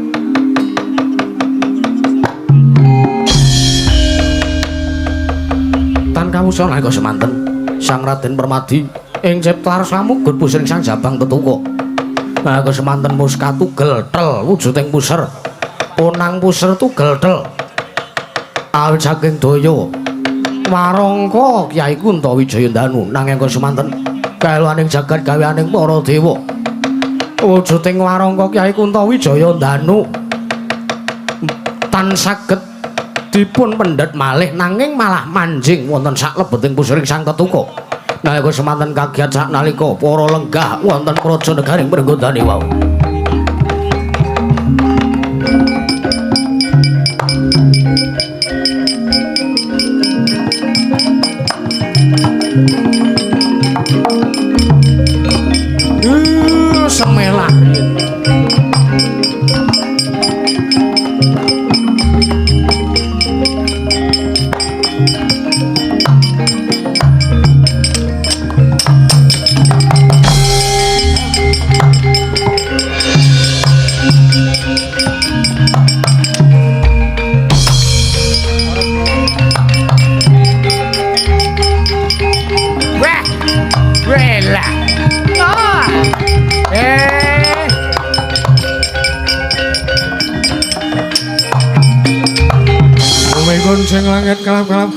Tan kawusa nalika semanten Sang Raden Permadi ing cipta samugut pusring Sang Jabang Tetuka. Nalika semanten muska tugel tel wujuding puser. Ponang puser tugel tel. Awit saking daya warangka Kyai Kuntawijaya Ndanu nanging semanten kaeluaning jagat gaweaning para dewa. Wujuding warangka Kyai Kuntawijaya Ndanu tan saged dipun pendhet malih nanging malah manjing wonten saklebeting pusring Sang Tetuka. Nalika semanten kagiat saknalika para lenggah wonten praja negaring Pringgondani wau. Semelah.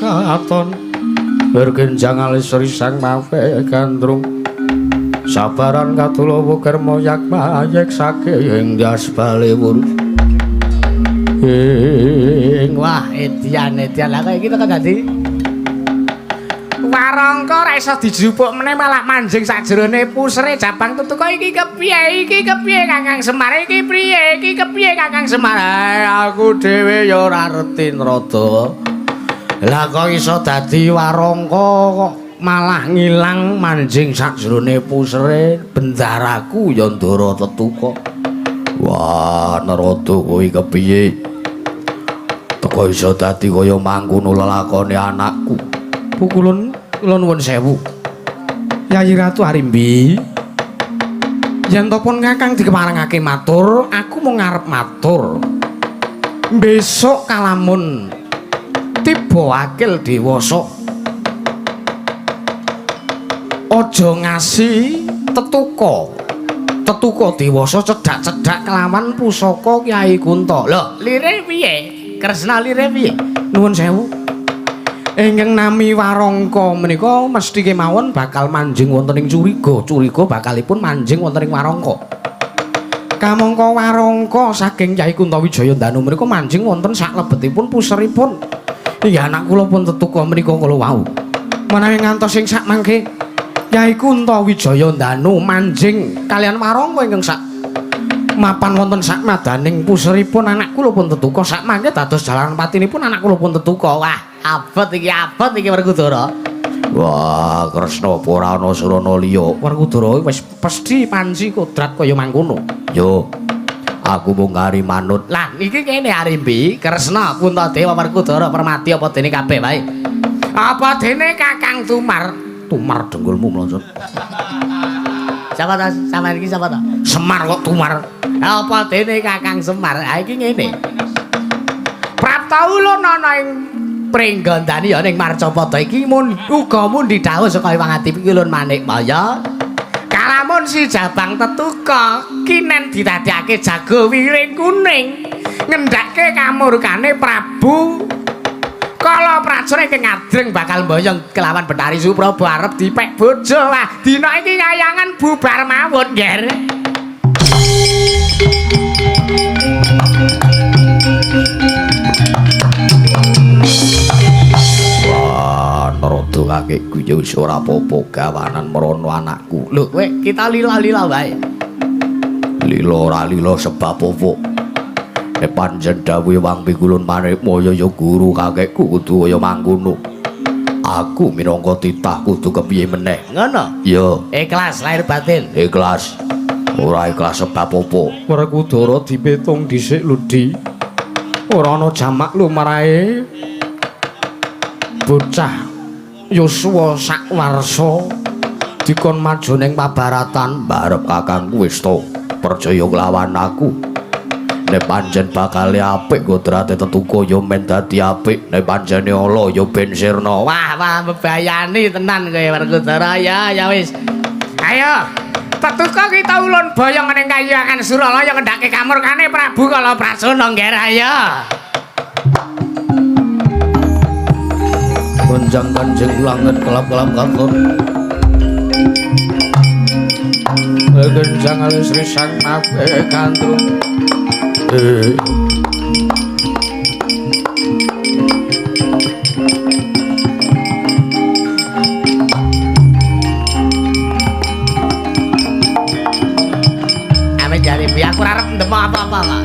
katon bergenjang alis risang mafe gandrung sabaran katulawa kerma yakma yek saking das balewur. Ing wah edian edian lah kaya iki tekan dadi Warangka ora iso dijupuk meneh malah manjing sakjerone pusere Jabang Tetuka iki kepiye iki kepiye Kakang Semar iki priye iki kepiye Kakang Semar. Aku dhewe ya ora reti Narada. Lah kok iso dadi warangka kok malah ngilang manjing sakjerone pusere bendaraku ya Ndara Tetuka. Wah Narada kowe kepiye teko iso dadi kaya mangkono lelakone anakku. Pukulun kula nuwun sewu Yayi Ratu Arimbi, yen to pun Kakang dikeparengake matur, aku mung ngarep matur. Besok kalamun tiba akil dewasa aja ngasi tetuka. Tetuka dewasa cedhak-cedhak kelawan pusaka Kyai Kunta. Lho, lire piye? Kresna lire piye? Nuwun sewu. Ingkang nami warangka menika mesti kemawon bakal manjing wonten ing curiga, curiga bakalipun manjing wonten ing warangka. Kamangka warangka saking Kyai Kunta Wijaya Ndanu menika manjing wonten saklebetipun puseripun. Inggih anak kula pun tetuka menika kala wau. Menawi ngantos ing sakmangke Kyai Kunta Wijaya Ndanu manjing kalian warangka ingkang sak mapan wonten sakmadaning puseripun anak kula pun tetuka sakmangke dados jalaran patinipun anak kula pun tetuka. Wah, abot iki Werkudara. Wah, Kresna apa ora ana sarana liya? Werkudara wis pesthi panci kodrat kaya mangkono. Yo, aku mung kari manut. Lah, iki kene Arimbi, Kresna, Puntadewa, Werkudara, Permati apa dene kabeh wae. Apa dene Kakang Tumar? Tumar dengkulmu mloncot. Sapa ta? Sampeyan iki sapa ta? Semar kok Tumar. Apa dene Kakang Semar? Ha iki ngene. Prapta ulun ana ing Pringgondani ya ning Marcapada iki mun uga mundi dawuh saka Hyang Ati Ulun Manikmaya. Kalamun si Jabang Tetuka kinen didadekake jago wiring kuning ngendhake kamurkane Prabu Kala Pracana ingkang ngadreng bakal mboyong kelawan Bethari Supraba arep dipek bojo. Wah, dina iki kayangan bubar mawon, Nger. Wah, Narada kakekku ya wis ora apa-apa gawanan merono anakku. Lho, kowe kita lila-lila wae. Lila ora lila sebab apa? Nek pancen dawuhe Wang Pikulun Manikmaya ya guru kakekku kudu kaya mangkono. Aku minangka titah kudu kepiye meneh. Ngono? Ya. Ikhlas lahir batin. Ikhlas. Ora ikhlas sebab apa? Werkudara dipitung dhisik lho, Di. Ora ana jamak lumrahe bocah yuswa sakwarsa dikon maju ning pabaratan. Barep kakangku wis to percaya kelawan aku. Nek pancen bakale apik kodrate Tetuka ya men dadi apik, nek pancene ala ya ben sirna. Wah, wah mbebayani tenan kowe Werkudara. Ya, ya wis. Ayo, Tetuka kita ulun boyong ning kayangan Suralaya ngendhake kamurkane Prabu Kala Prasana, Ngger. Ayo. Gonjang-ganjing langit kelap-kelap katon. Gonjang alis risang mafe kandrung. Ame jare piye aku ora arep ndemok apa-apa kok.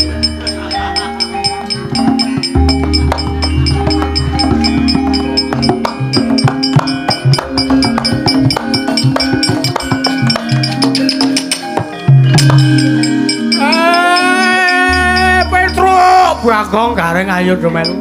Bagong gareng ayo do melu.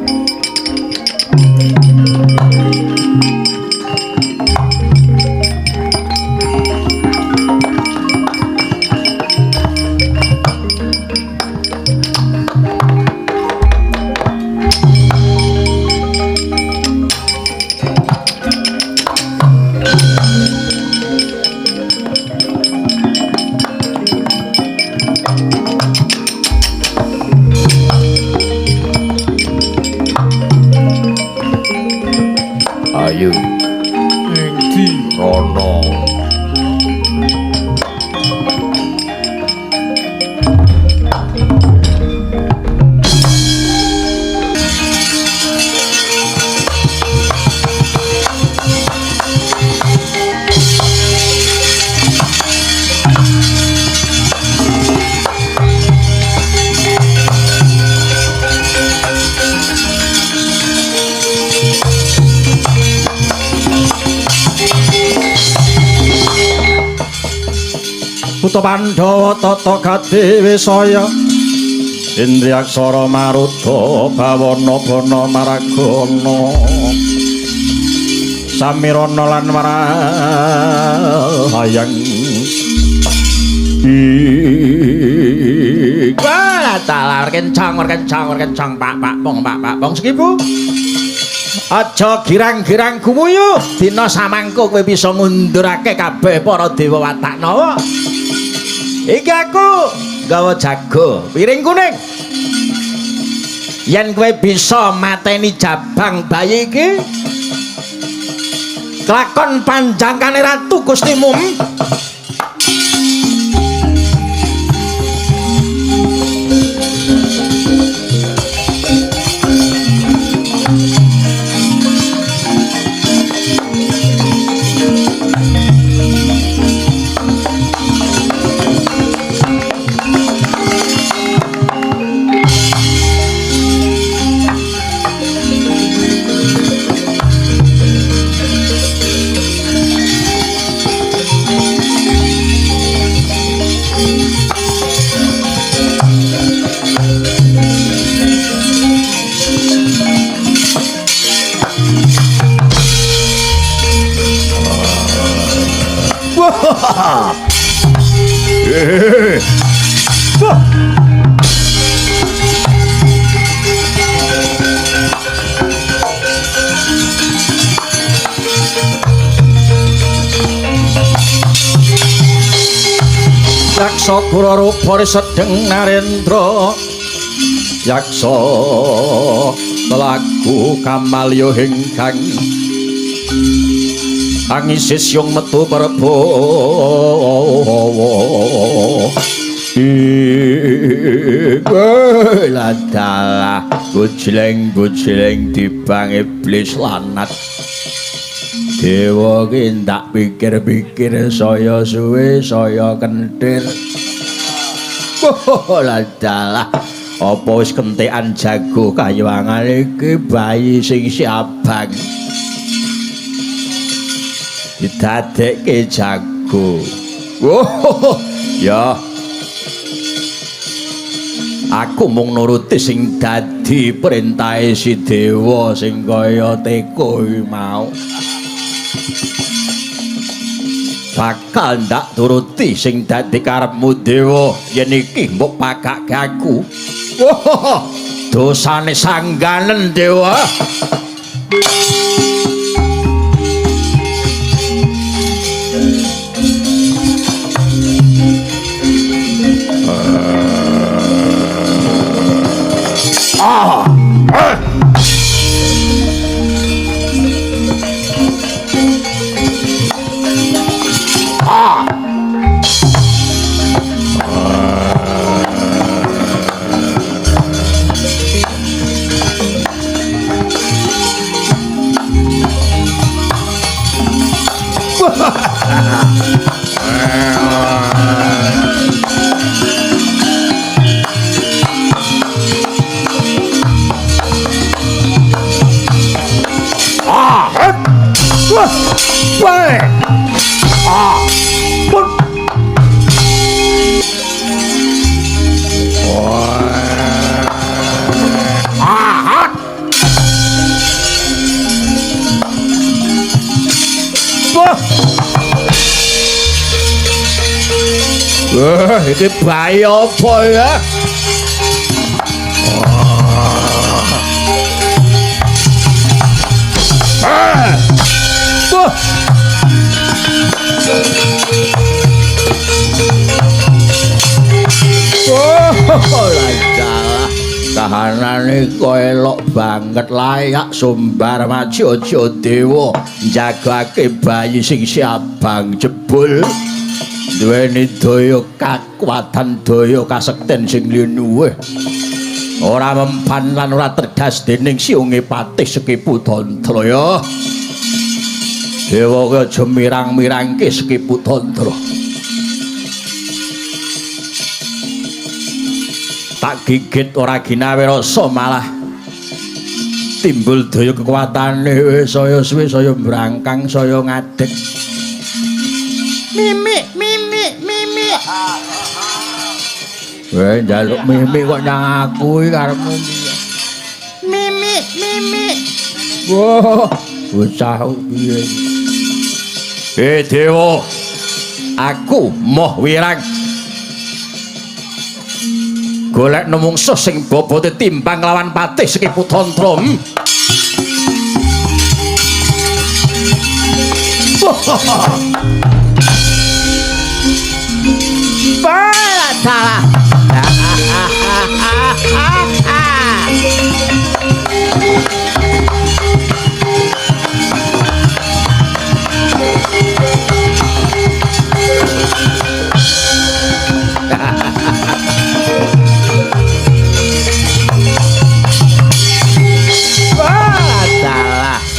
Karana. Putra Pandhawa tata kadewe saya Indriyaksara marudha bawana bana maragana samirana lan marahayang. Wah, dalar kencang kencang kencang pak pak pong pak pak pong sekipu. Aja girang-girang gumuyuh dina samangko kowe bisa ngundurake kabeh para dewa wataknawa. Iki aku gawa jago piring kuning. Yen kowe bisa mateni jabang bayi iki, kelakon panjangkane ratu Gustimu. Yaksa kura rupa sedeng narendra yaksa telaku kamalya ingkang angisis yung metu perbawa. Ladalah bujleng-bujleng dibang iblis lanat. Dewa ki ndak pikir-pikir saya suwe saya kentir. Ladalah apa wis kentekan jago kayuwangan iki bayi sing si abang didadekke jago. Oh, ya. Aku mung nuruti sing dadi perintahe si dewa sing kaya teko iki mau. Bakal ndak turuti sing dadi karepmu dewa yen iki mbok pakake aku. Oh, dosane sangganen dewa. Iki bayi apa ya? Oh, kahanan Maneka elok banget layak sumbar maja dewa njagake bayi sing siabang jebul duweni daya kakuwatan daya kasekten sing linuwih ora mempan lan ora terdas dening siunge patih Sekipu Tantra ya. Dewa kuwi aja mirang-mirangke Sekipu Tantra. Tak gigit ora ginawe rasa malah timbul daya kekuatane saya suwe saya mbrangkang saya ngadeg. Mimik mimik mimik. Weh njaluk mimik kok nyang aku iki karepmu piye? Mimik mimik. Wah, bocah piye? Eh dewa, aku moh wirang. Golek mungsuh sing bobote timbang lawan patih Sekipu Tantra. Salah.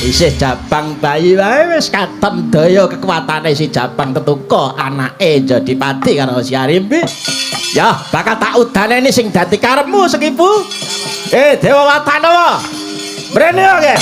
Isih Jabang bayi wae wis katon daya kekuatane si Jabang tetuka anake jadi pati karo si Arimbi. Ya, bakal tak udaneni sing dadi karepmu Sekipu. Eh, Dewa Watanawa. Mrene oke.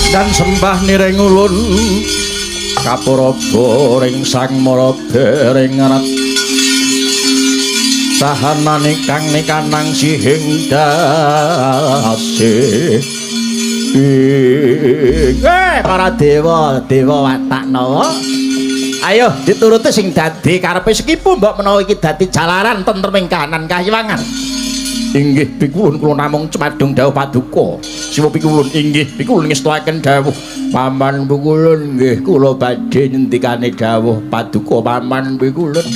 Dan sembah niring ulun kapuraba ring sang marabe ring arat sahanane kang nikanang sihing dase. Para dewa dewa watak nawa ayo dituruti sing dadi karepe Sekipu mbok menawa iki dadi jalaran tentreming kahanan kahyangan. Inggih pikulun kula namung cumadung dawuh paduka. Siwa pikulun inggih pikulun ngestuaken dawuh paman pikulun nggih kula badhe nyendikane dawuh paduka paman pikulun.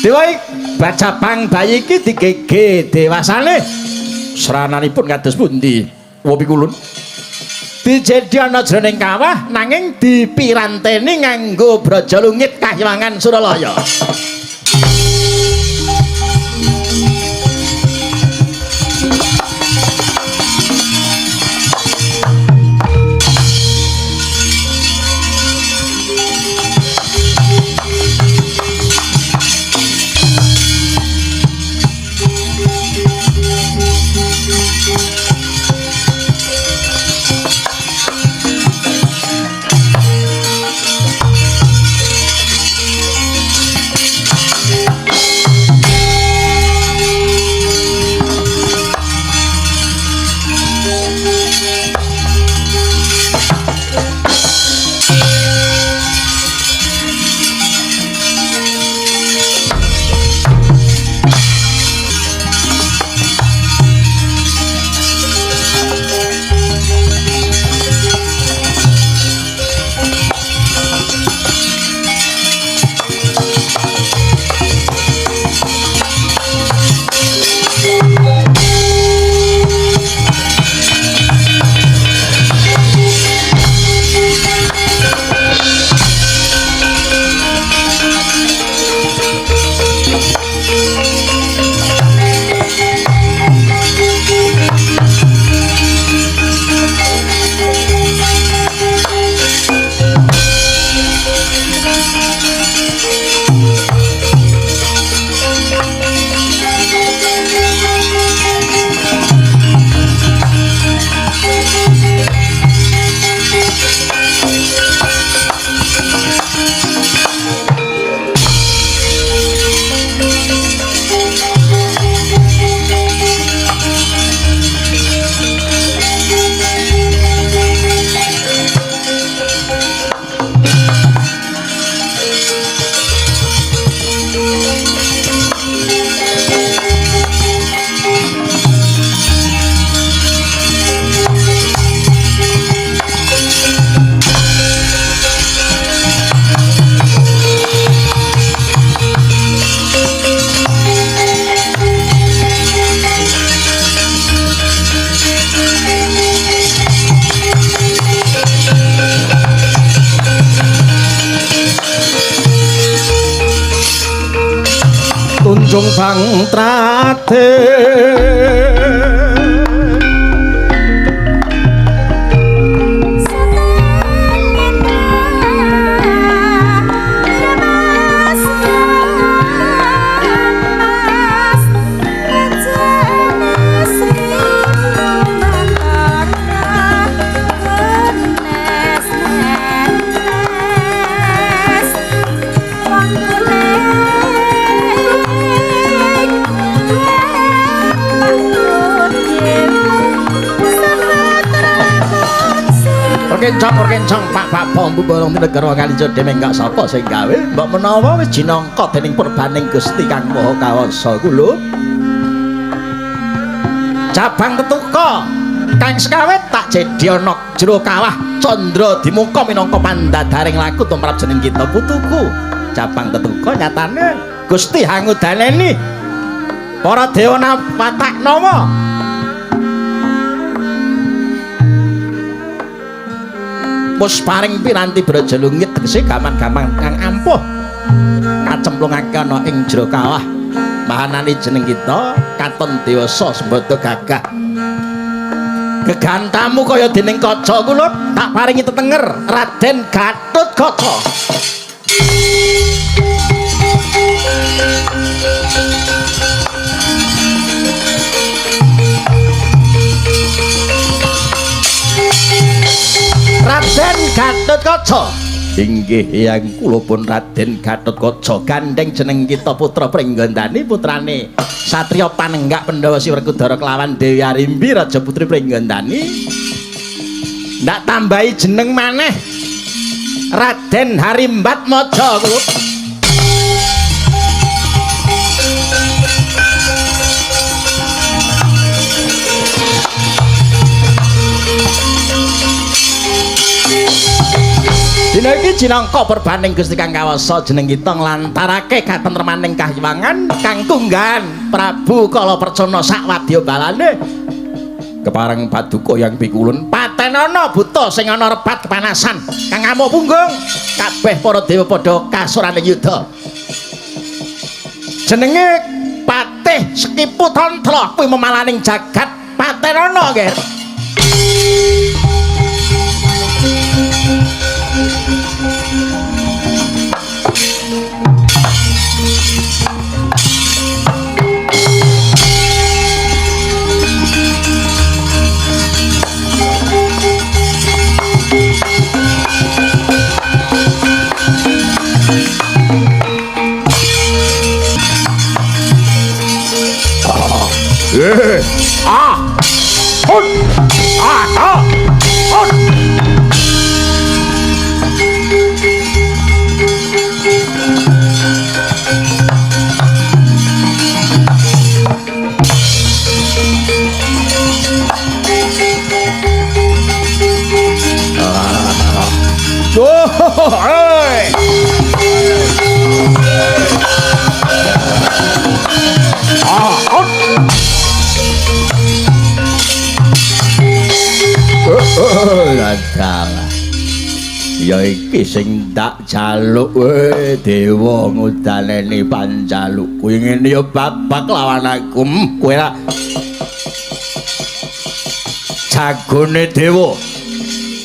Dewa Bajabang bayi iki digege dewasane. Srananipun kados pundi? Wa pikulun. Dijedi ana jroning kawah nanging dipiranteni nganggo braja lungit kahyangan Suralaya. Junjung bangtrate. Kencang pak pak bombu bolong negara Kalijo dhewe enggak sapa sing gawe mbok menawa wis jinangka dening purbaning Gusti Kang Maha Kawasa ku lho. Cabang tetuka kang sekawit tak jedi ana jero kawah candra dimuka minangka pandadaring laku tumrap jeneng kita putuku. Cabang tetuka nyatane Gusti hangudaneni para dewa napatak nawa. Wis paring piranti braja lungit tegese gaman-gaman kang ampuh kacemplungake ana ing jero kawah. Mahanane jeneng kita katon dewasa sembada gagah. Gegantamu kaya dening kaca kula tak paringi tetenger Raden Gatotkaca. Raden Gatotkaca. Inggih yang kula pun Raden Gatotkaca gandeng jeneng kita putra Pringgondani putrane satriya panenggak Pandhawa Si Werkudara kelawan Dewi Arimbi raja putri Pringgondani. Ndak tambahi jeneng maneh Raden Harimbatmaja kula. Dina iki jinangka perbaning Gusti Kang Kawasa jeneng kita nglantarake katentremaning kahyangan kang tunggan Prabu Kala Percana sakwadya balane. Kepareng paduka yang pikulun patenana buta sing ana rebat kepanasan kang ngamuk punggung kabeh para dewa padha kasurane yuda. Jenenge Patih Sekipu Tantla kuwi memalaning jagat patenana nggih. Ah, hun, ah, ah, hun. Oh, hey. Ah, hun. Adalah ya iki sing tak jaluk dewa ngudaneni panjalukku ngene ya babak lawan aku kowe ra jagone dewa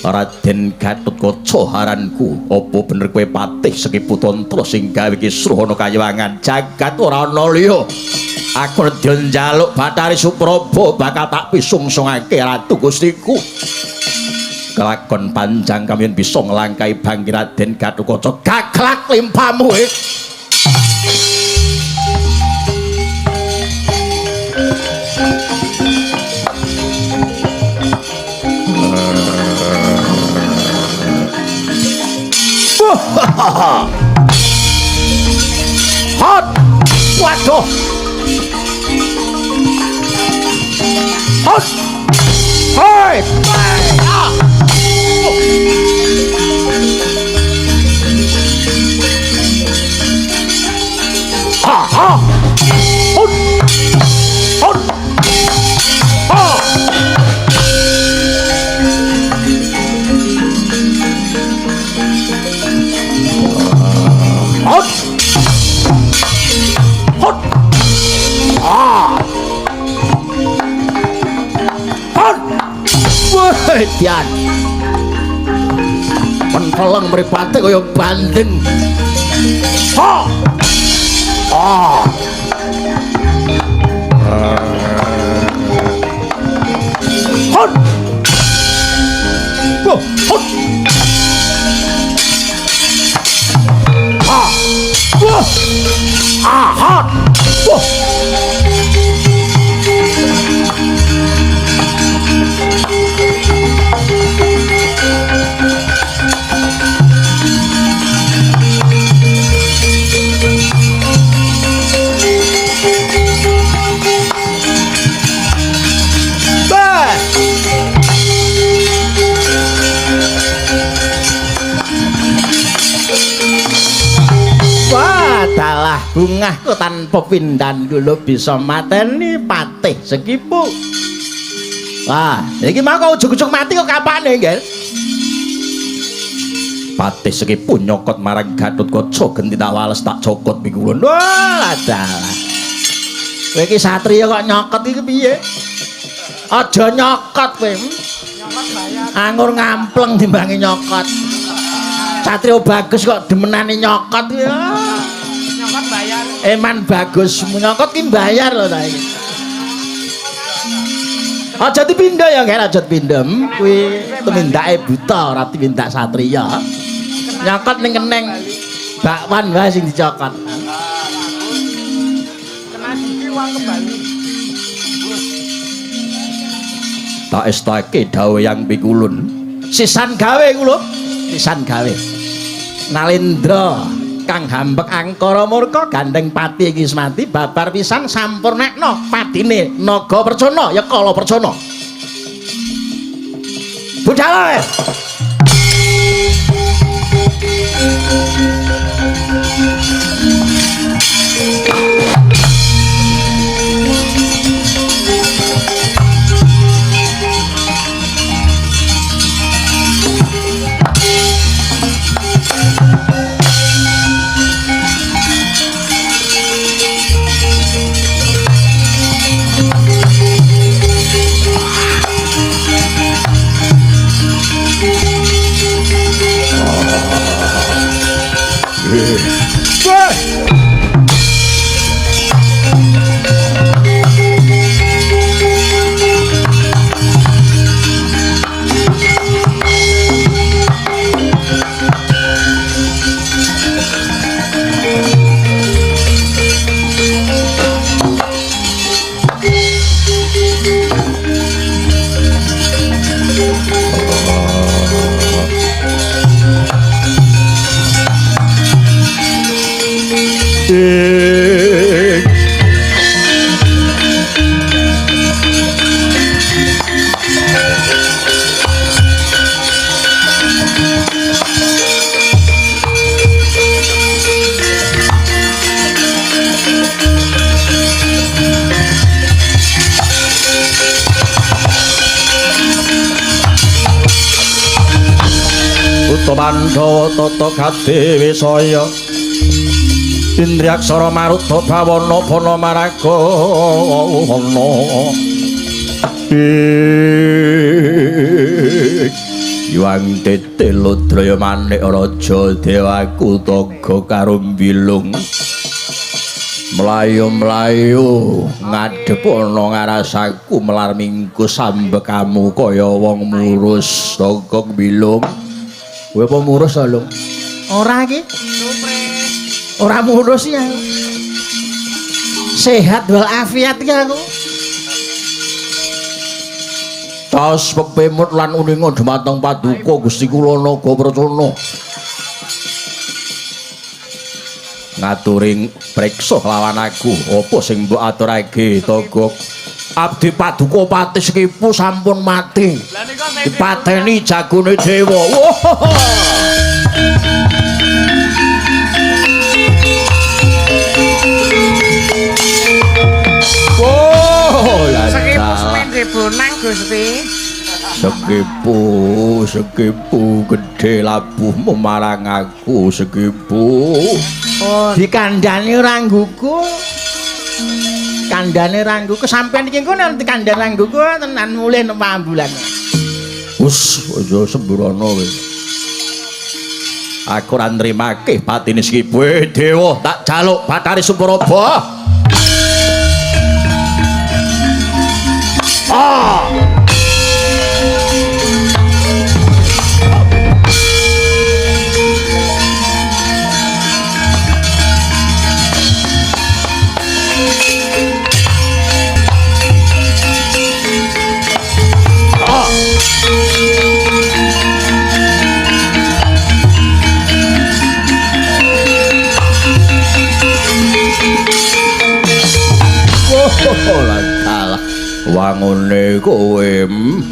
Raden Gatotkaca haranku apa bener kowe patih Sekipu Tantra sing gawe kisruh ana kayiwangan jagat ora ana liya aku nedya njaluk Bathari Supraba bakal tak pisungsungake ratu Gustiku. Kelakon panjang kami bisa ngelangkai bangki Raden Gatotkaca gaglak limpamu. Hot, waduh, hot, hoi, ah. Ha ha, hot, hot, ha. Hot, hot. Edian. Penteleng mripate kaya bandeng. Ha. Ah. Hon. Oh, hon. Ah. Wah. Ah, hon. Wah. Wah, dalah bungahku tanpa pindan kula bisa mateni Patih Sekipu. Wah, iki mau kok ujug-ujug mati kok kapane, Nggih? Patih Sekipu nyokot marang Gatotkaca genti tak wales tak cokot pikulun. Wah, dalah. Kowe iki satriya kok nyokot iki piye? Aja nyokot kowe. Nyokot bayar. Angur ngampleng timbange nyokot. Satrio bagus kok demenane nyokot ya. Nyokot bayar. Eman bagus nyokot ki bayar lho ta iki. Aja dipindah ya, Nger, aja dipindah. Kuwi tumindake buta ora tumindak satriya. Nyokot ning keneng bakwan wae sing dicokot. Kena judi uang kembali. Tak estake dawuh Yang Pikulun. Sisan gawe kula. Sisan gawe. Nalendra kang hambek angkara murka gandeng pati Kismati babar pisan sampurnakno patine Naga Percana ya Kala Percana. Budal. Pandhawa tata kadewe saya Indriyaksara maruta bawana bana maraga ana Yuang tete ludraya manik raja dewaku taga karo mbilung mlayu-mlayu ngadhep ana ngarasaku melar minggu sambekamu kaya wong murus taga mbilung. Kowe apa murus to, Lung? Ora iki. Ora murus ya. Sehat walafiat iki aku. Tas pepemut lan uninga dhumateng paduka Gusti kula Naga Percana. Ngaturing preksa lawan aku, apa sing mbok aturake Togok? Abdi paduka Patih Sekipu sampun mati. Dipateni jagone dewa. Wah, Sekipu semende bonang Gusti. Sekipu, Sekipu gedhe labuhmu marang aku Sekipu. Dikandani ora nggugu. Kandhane ra nggugu sampean iki engko nek dikandani ra nggugu tenan mulih nang ambulan. Wis aja sembrono kowe. Aku ora nrimake patine Skibu. Dewa tak jaluk Bathari Sumpuraba. Ah! Kalah wangune kowe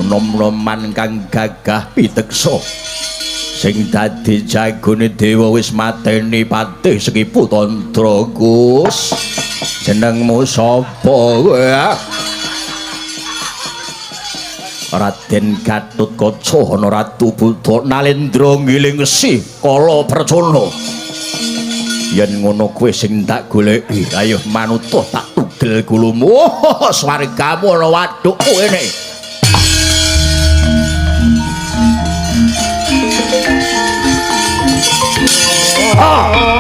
nom-noman kang gagah piteksa sing dadi jagone dewa wis mateni patih Skipu Tandra. Gus, jenengmu sapa kowe? Raden Gatotkaca ana Ratu Buddha Nalendra ngiling wesi kala percana. Yen ngono kowe sing tak goleki, ayo manuta tak tugel gulumu. Oh, swargamu ana wadukku kene. Ah!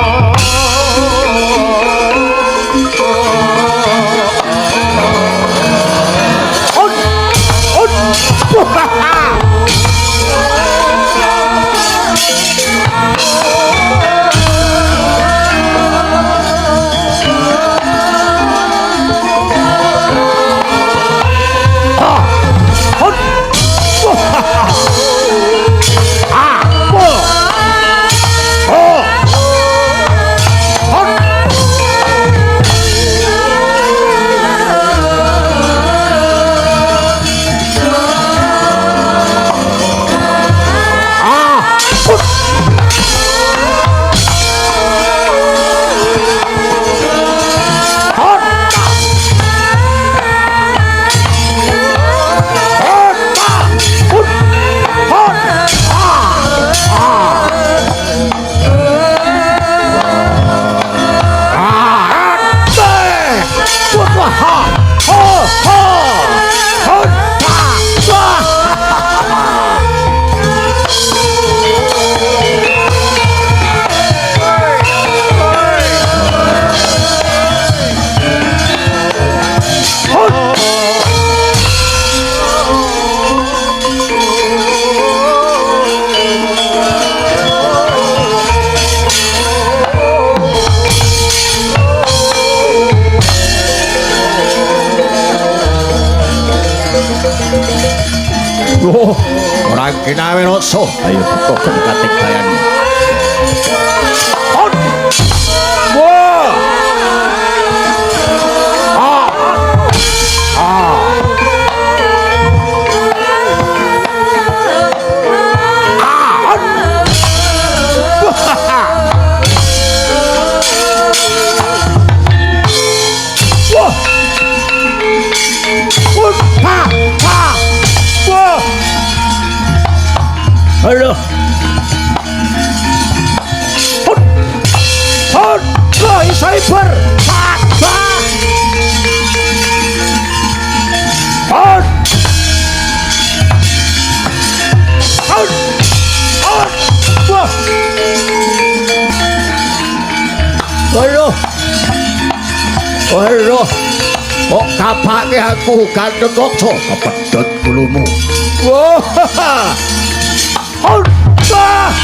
Oh, ora kinawe rasa. Ayo kok katik bayan. Wah. Ah. Ah. Wah. Wah. Pa. Pa. Wah. Halo. Hot. Hot. Boy cyber. Pak. Pak. Hot. Hot. Hot. Wah. Halo. Halo. Kok kapake aku Gatotkaca kepedhot gulumu. Wah. Hot. Ah!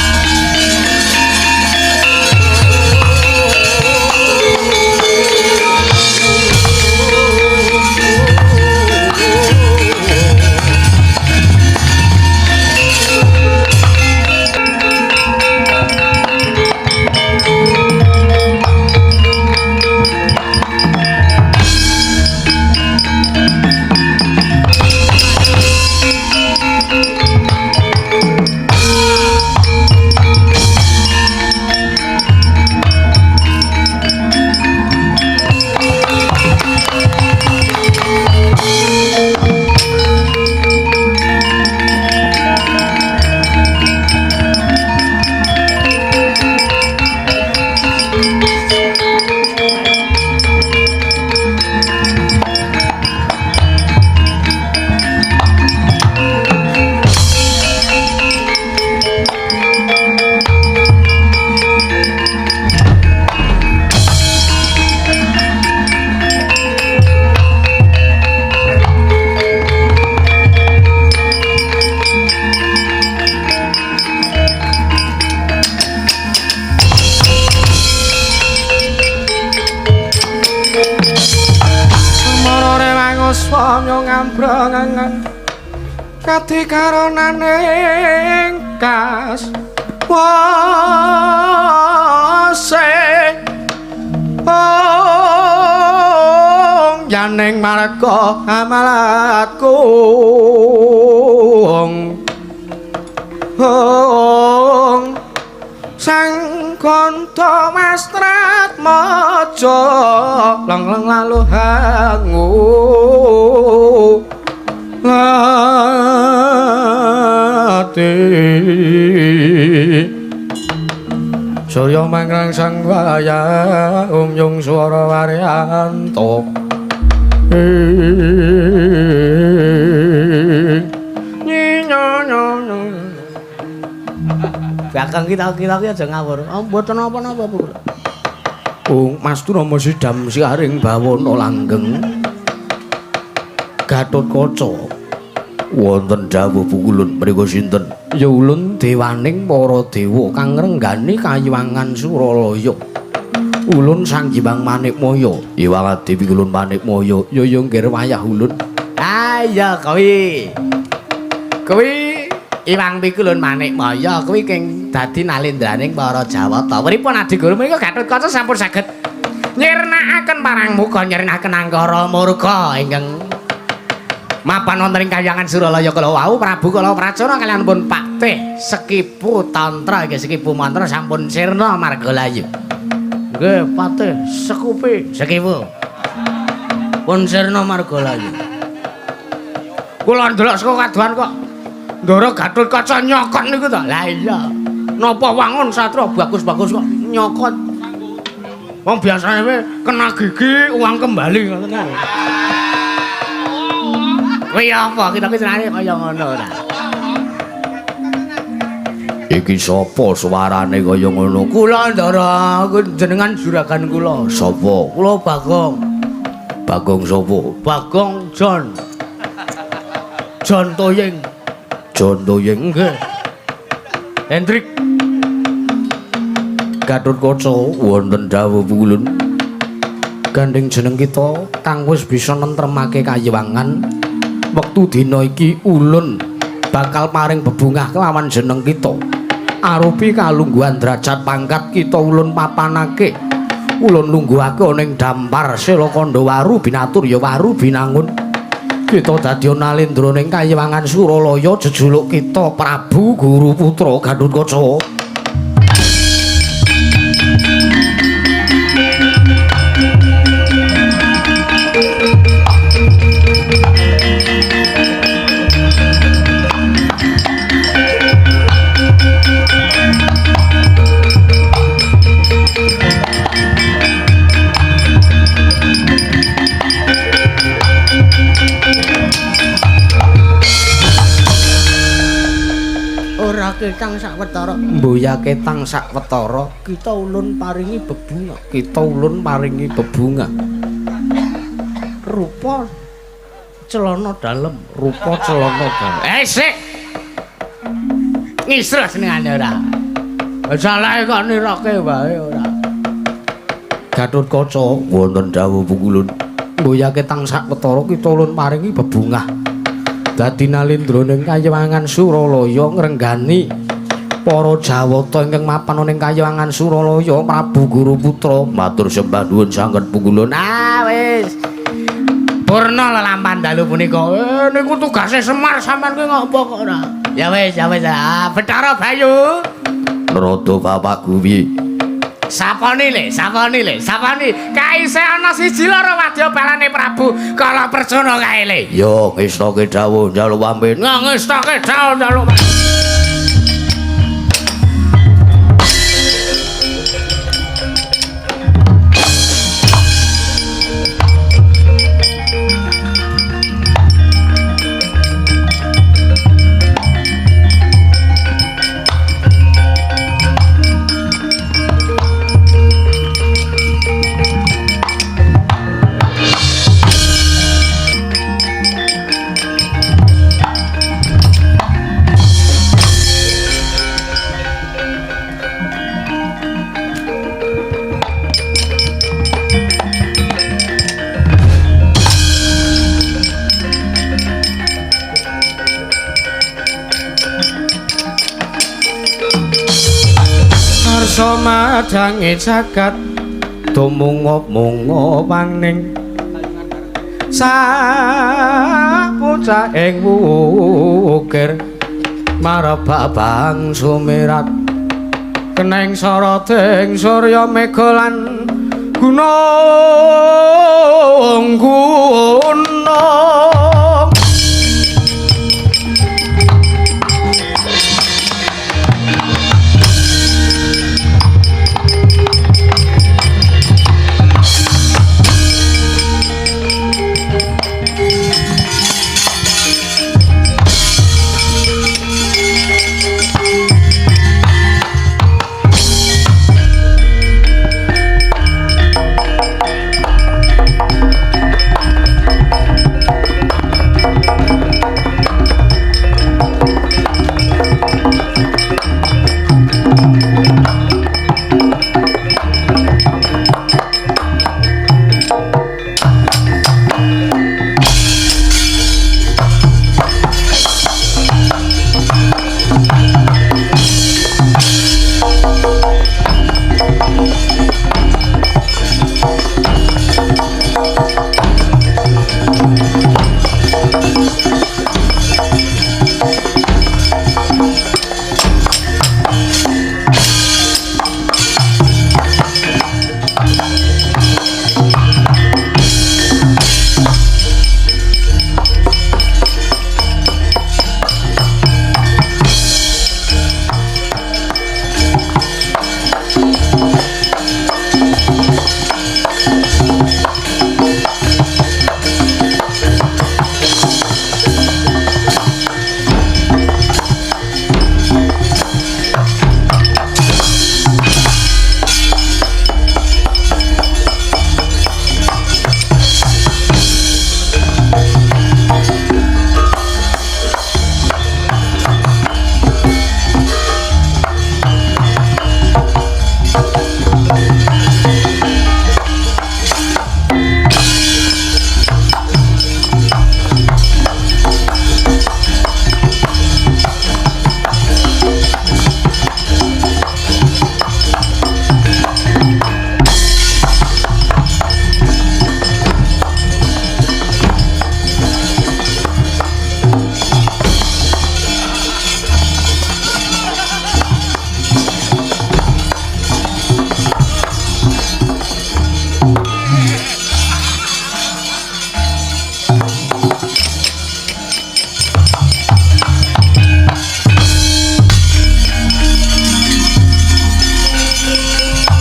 Upamya ngambrang kadikaronaning kas wase ong yaning marga amalatku ong sang kanta mastrat maja lang-lang lalu hangu lati surya mangrang sang waya umyung swara waryanto Bakang kita-kita ki aja ngawur. Oh, mboten napa-napa, Bu. Oh, Mas Durama sidam siaring bawana langgeng. Gatotkaca wonten dawuh pukulun mriku sinten? Ya ulun dewaning para dewa kang ngrenggani kayiwangan Suralaya. Ulun Sang Hyang Manikmaya. Hyang Dewi ulun Manikmaya. Ya ya nggir wayah ulun. Ah iya kowe. Kowe Iwang Pikulun Manikmaya kuwi keng dadi nalendraning para Jawata. Pripun Adiguru menika Gatotkaca sampun saged nyirnakaken parang muka nyirnakaken angkara murka ingkang mapan wonten ing kayangan Suralaya kala wau Prabu Kala Pracona kaliyan pun Patih Sekipu Tantra inggih Sekipu Mantra sampun sirna margalayu. Nggih Patih Sekupi Sekipu pun sirna margalayu. Kula ndelok saka kadohan kok Ndara Gatotkaca nyokot niku to. Lah iya. Napa wangun satra bagus-bagus kok nyokot. Wong biasane wae kena gigi uang kembali ngoten kae. Kuwi apa kita ki senane kaya ngono ora. Iki sapa suarane kaya ngono? Kula Ndara, jenengan juragan kula. Sapa? Kula Bagong. Bagong sapa? Bagong John. John Toying. John Toying nggih. Hendrik Gatotkaca wonten dawuh ulun. Gandeng jeneng kita kang wis bisa nentremake kayiwangan. Wektu dina iki ulun bakal paring bebungah kelawan jeneng kita. Arupi kalungguhan derajat pangkat kita ulun papanake. Ulun lungguhake ana ing dampar Sela Kandhawaru binatur ya waru binangun. Kita dadi nalendra ning kayiwangan Suralaya jejuluk kita Prabu Guru Putra Gatotkaca. Ketang sawetara, mboya ketang sawetara, kita ulun paringi bebungah, kita ulun paringi bebungah. Rupa celana dalem, rupa celana dalem. Eh sik. Ngisrah senengane ora. Salahe kok niroke wae ora. Gatotkaca wonten dawuh pukulun. Mboya ketang sawetara kita ulun paringi bebungah. Dadi nalendra ning kayiwangan Suralaya ngrenggani para Jawata ingkang mapan ning kayiwangan Suralaya Prabu Guru Putra matur sembah nuwun sanget pukulun. Ah wis. Purna lelampahan dalu punika. Niku tugase Semar sampean kuwi ngopo kok ora. Ya wis, ya wis. Ah Bathara Bayu. Rada bapak kuwi. Saponi le, saponi le, saponi. Kaise ana siji loro wadya balane Prabu Kala Percana kae le. Yo ngestake dawuh njaluk pamit. Ngestake dawuh njaluk pamit. Bisa madhange jagat dumungup-mungupaning sapucahing wukir marebabang sumirat keneng soroting surya mega lan gunung gunung.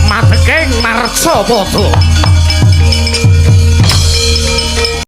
Madeging marca padha.